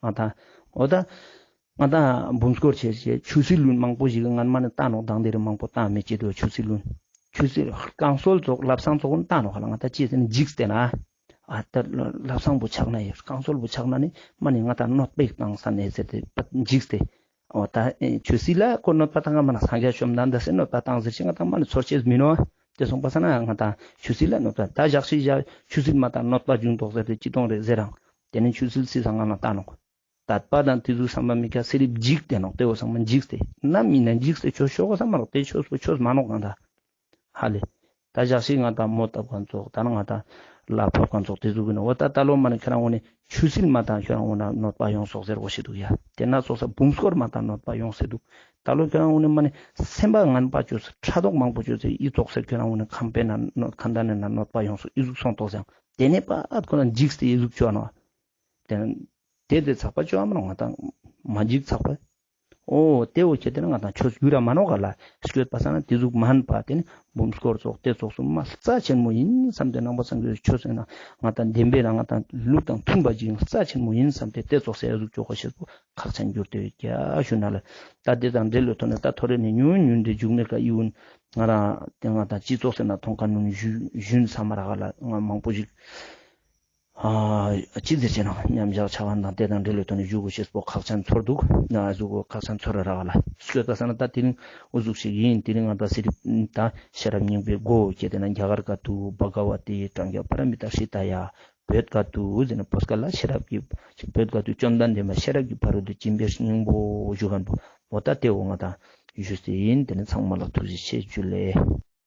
ང་དང་འོ་ད་ང་དང་འབུམ་སྐོར་ཆེ་ཆེ་ཆོས་སྲིད་བློན་མང་པོ་ཞིག་གི་ངན་མ་ནི་བཏང་ནོག། དང་དེ་རིང་མང་པོ་བཏང་མེད་ཅེས་དུ་ཆོས་སྲིད་བློན། ཆོས་སྲིད་བསྐང་གསོལ་ཙོགས་ལབ་སང་ཙོགས་ཀུན་བཏང་ནོག་ག་ལ། ང་དང་ཅི་ཟེར་ན་འཇིགས་ཏེ་ན། ཨ་ད་ལ་ལབ་སང་པོ་ཆགས་ན་ཡོད། བསྐང་གསོལ་པོ་ཆགས་ན་ནི་མ་ནི་ང་དང་གནོད་པ་བཏང་ས་ནས་ཟེར་ཏེ་འཇིགས་ཏེ། འོ་ད་ཆོས་སྲིད་ལ་ཁོ་གནོད་པ་བཏང་ང་མ་ན་སངས་རྒྱས་བཅོམ་ལྡན་འདས་སེ་གནོད་པ་བཏང་ཟེར་ཅིག་ང་དང་མ་ནི་ཚོར་ཅེས་མི་ནོག། དེ་སོང་པ་ས་ན་ང་དང་ཆོས་སྲིད་ལ་གནོད་པ་ད་ཞག་ཤིག་ཞག་ཆོས་སྲིད་མ་དང་གནོད་པ་བྱུང་དོག་ཟེར་ཏེ་ཅི་གཏོང་རེད་ཟེར་རང་། དེ་ནི་ཆོས་སྲིད་སྲིད་སང་ང་ན་བཏང་ནོག། དད་པ་དང་དེ་ཚོ་བསམ་པ་མི་ཁ་སེ་རིབ་འཇིགས་ཏེ་ནོག། དེ་བོ་ཚང་མ་འཇིགས་ཏེ་ནམ་ཡིན་ན་འཇིགས་ཏེ་ཆོས་ཤོག་གོ་ས་མ་ནོག། དེ་ཆོས་པོ་ཆོས་མ་ནོག་གང་ད། ཧ་ལེ། ད་ཞག་ཤིག་ང་དང་མོ་བཏབ་ཁན་ཙོགས་ད་ང་དང་ལ་ཕོག་ཁན་ཙོགས་དེ་ཚོ་གི་ནོག། འོ་ད་ད་ལོ་མ་ནི་ཁྱོད་རང་ངོ་ནས་ཆོས་སྲིད་མ་དང་ཁྱོད་རང་ངོ་ན་གནོད་པ་ཡོང་སོག་ཟེར་གོ་ཤེས་འདུག་ཡ། དེ་ན་ཙོགས་ས་འབུམ་སྐོར་མ་དང་གནོད་པ་ཡོང་སེ་འདུག། ད་ལོ་ཁྱོད་རང་ངོ་ནས་མ་ནི་སེམས་པ་ངན་པ་ཅོས་སེ་ཕྲག་དོག་མང་པོ་ཅོས་སེ་ཨི་ཙོགས་སེ་ཁྱོད་རང་ངོ་ནས་ཁང་པའི་ནང་གནོད་ཁང་ད་ནས་ན་གནོད་པ་ཡོང་སོག་ཨི་ཟུག་སོང་ཏོག་ཟེར་ཡང་དེ་ནས་པ་ཨ་ཁོ་ན་འཇིགས་སེ་ཨི་ཟུག་ཅོ་ནོག། དེ་ན་དེ་དེ་ཚགས་པ་ཅོ་ཨ་མ་ནོག་ང་དང་མ་འཇིགས་ཚགས་པ། འོ་ཏེ་བོ་ཁྱེད་དེ་ན་ང་དང་ཆོས་ཡུ་ར་མ་ནོག་ག་ལ་སྐྱོད་པ་ས་ན་ཏེ་ཟུག་མན་པ་ཏེ་ནི་འབུམ་སྐོར་ཙོགས་ཏེ་ཙོགས་སུ་མ་རྩ་ཆེན་མོ་ཡིན་བསམ་སྟེ་ནང་པ་སངས་རྒྱས་ཆོས་ཟེར་ན་ང་དང་བདེན་པའི་རང་ང་དང་ལུགས་དང་མཐུན་པ་ཅིག་རྩ་ཆེན་མོ་ཡིན་བསམ་སྟེ་ཏེ་ཙོགས་སེ་ཟུག་ཅོ་གོ་ཤེས་པོ་ཁག་ཅན་གྱུར་ཏེ་ཡོད་ཀྱག་ཞུ་ན་ལ། ད་ཏེ་དང་འབྲེལ་ལོ་ཐོག་ནས་ད་ཐོ་རེ་ནས་ཉུང་ཉུང་འདྲེ་འཇུག་མེད་ཀ་ཡིན། ང་རང་ཏེ་ང་དང་སྤྱི་ཚོགས་ཟེར་ན་ཐོང་ཁ་ནུན་ཞུན་ས་མ་ར་ག་ལ་ང་མང་པོ་ཞིག་ཨ་ཅི་ཟེར་ཅེ་ན་མཉམ་བཞག་ཆ་བ་དང་ཏེ་དང་འབྲེལ་ལོ་ཐོག་ནས་ཞུ་གོ་ཤེས་པོ་ཁག་ཅན་ཚོར་འདུག་ན་ཟུག་གོ་ཁག་ཅན་ཚོར་ར་ག་ལ་སྐྱོད་ད་ས་ན་ད་དེ་རིང་འུ་ཟུག་ཞིག་ཡིན། དེ་རིང་ང་དང་སི་རིབ་ད་ཤེས་རབ་སྙིང་པོའི་སྒོ་ཁྱེད་དེ་ན་རྒྱ་གར་ཀ་ཏུ་བྷ་ག་བ་ཏི་པྲཛྙཱ་པཱ་ར་མི་ཏཱ་ཧྲི་ད་ཡ། བོད་ཀ་ཏུ་ཟེར་ན་བོད་ཀ་ལ་ཤེས་རབ་ཀྱི་བོད་ཀ་ཏུ་བཅོམ་ལྡན་འདས་མ་ཤེས་རབ་ཀྱི་ཕ་རོལ་ཏུ་ཕྱིན་པའི་སྙིང་པོ་ཞུ་མཁན་པོ་འོ་ད་ཏེ་འོ་ང་དང་ཞུས་ཏེ་ཡིན། དེ་ནི་ཚང་མ་ལ་ཐུགས་རྗེ་ཆེ་ཇུ་ལེ།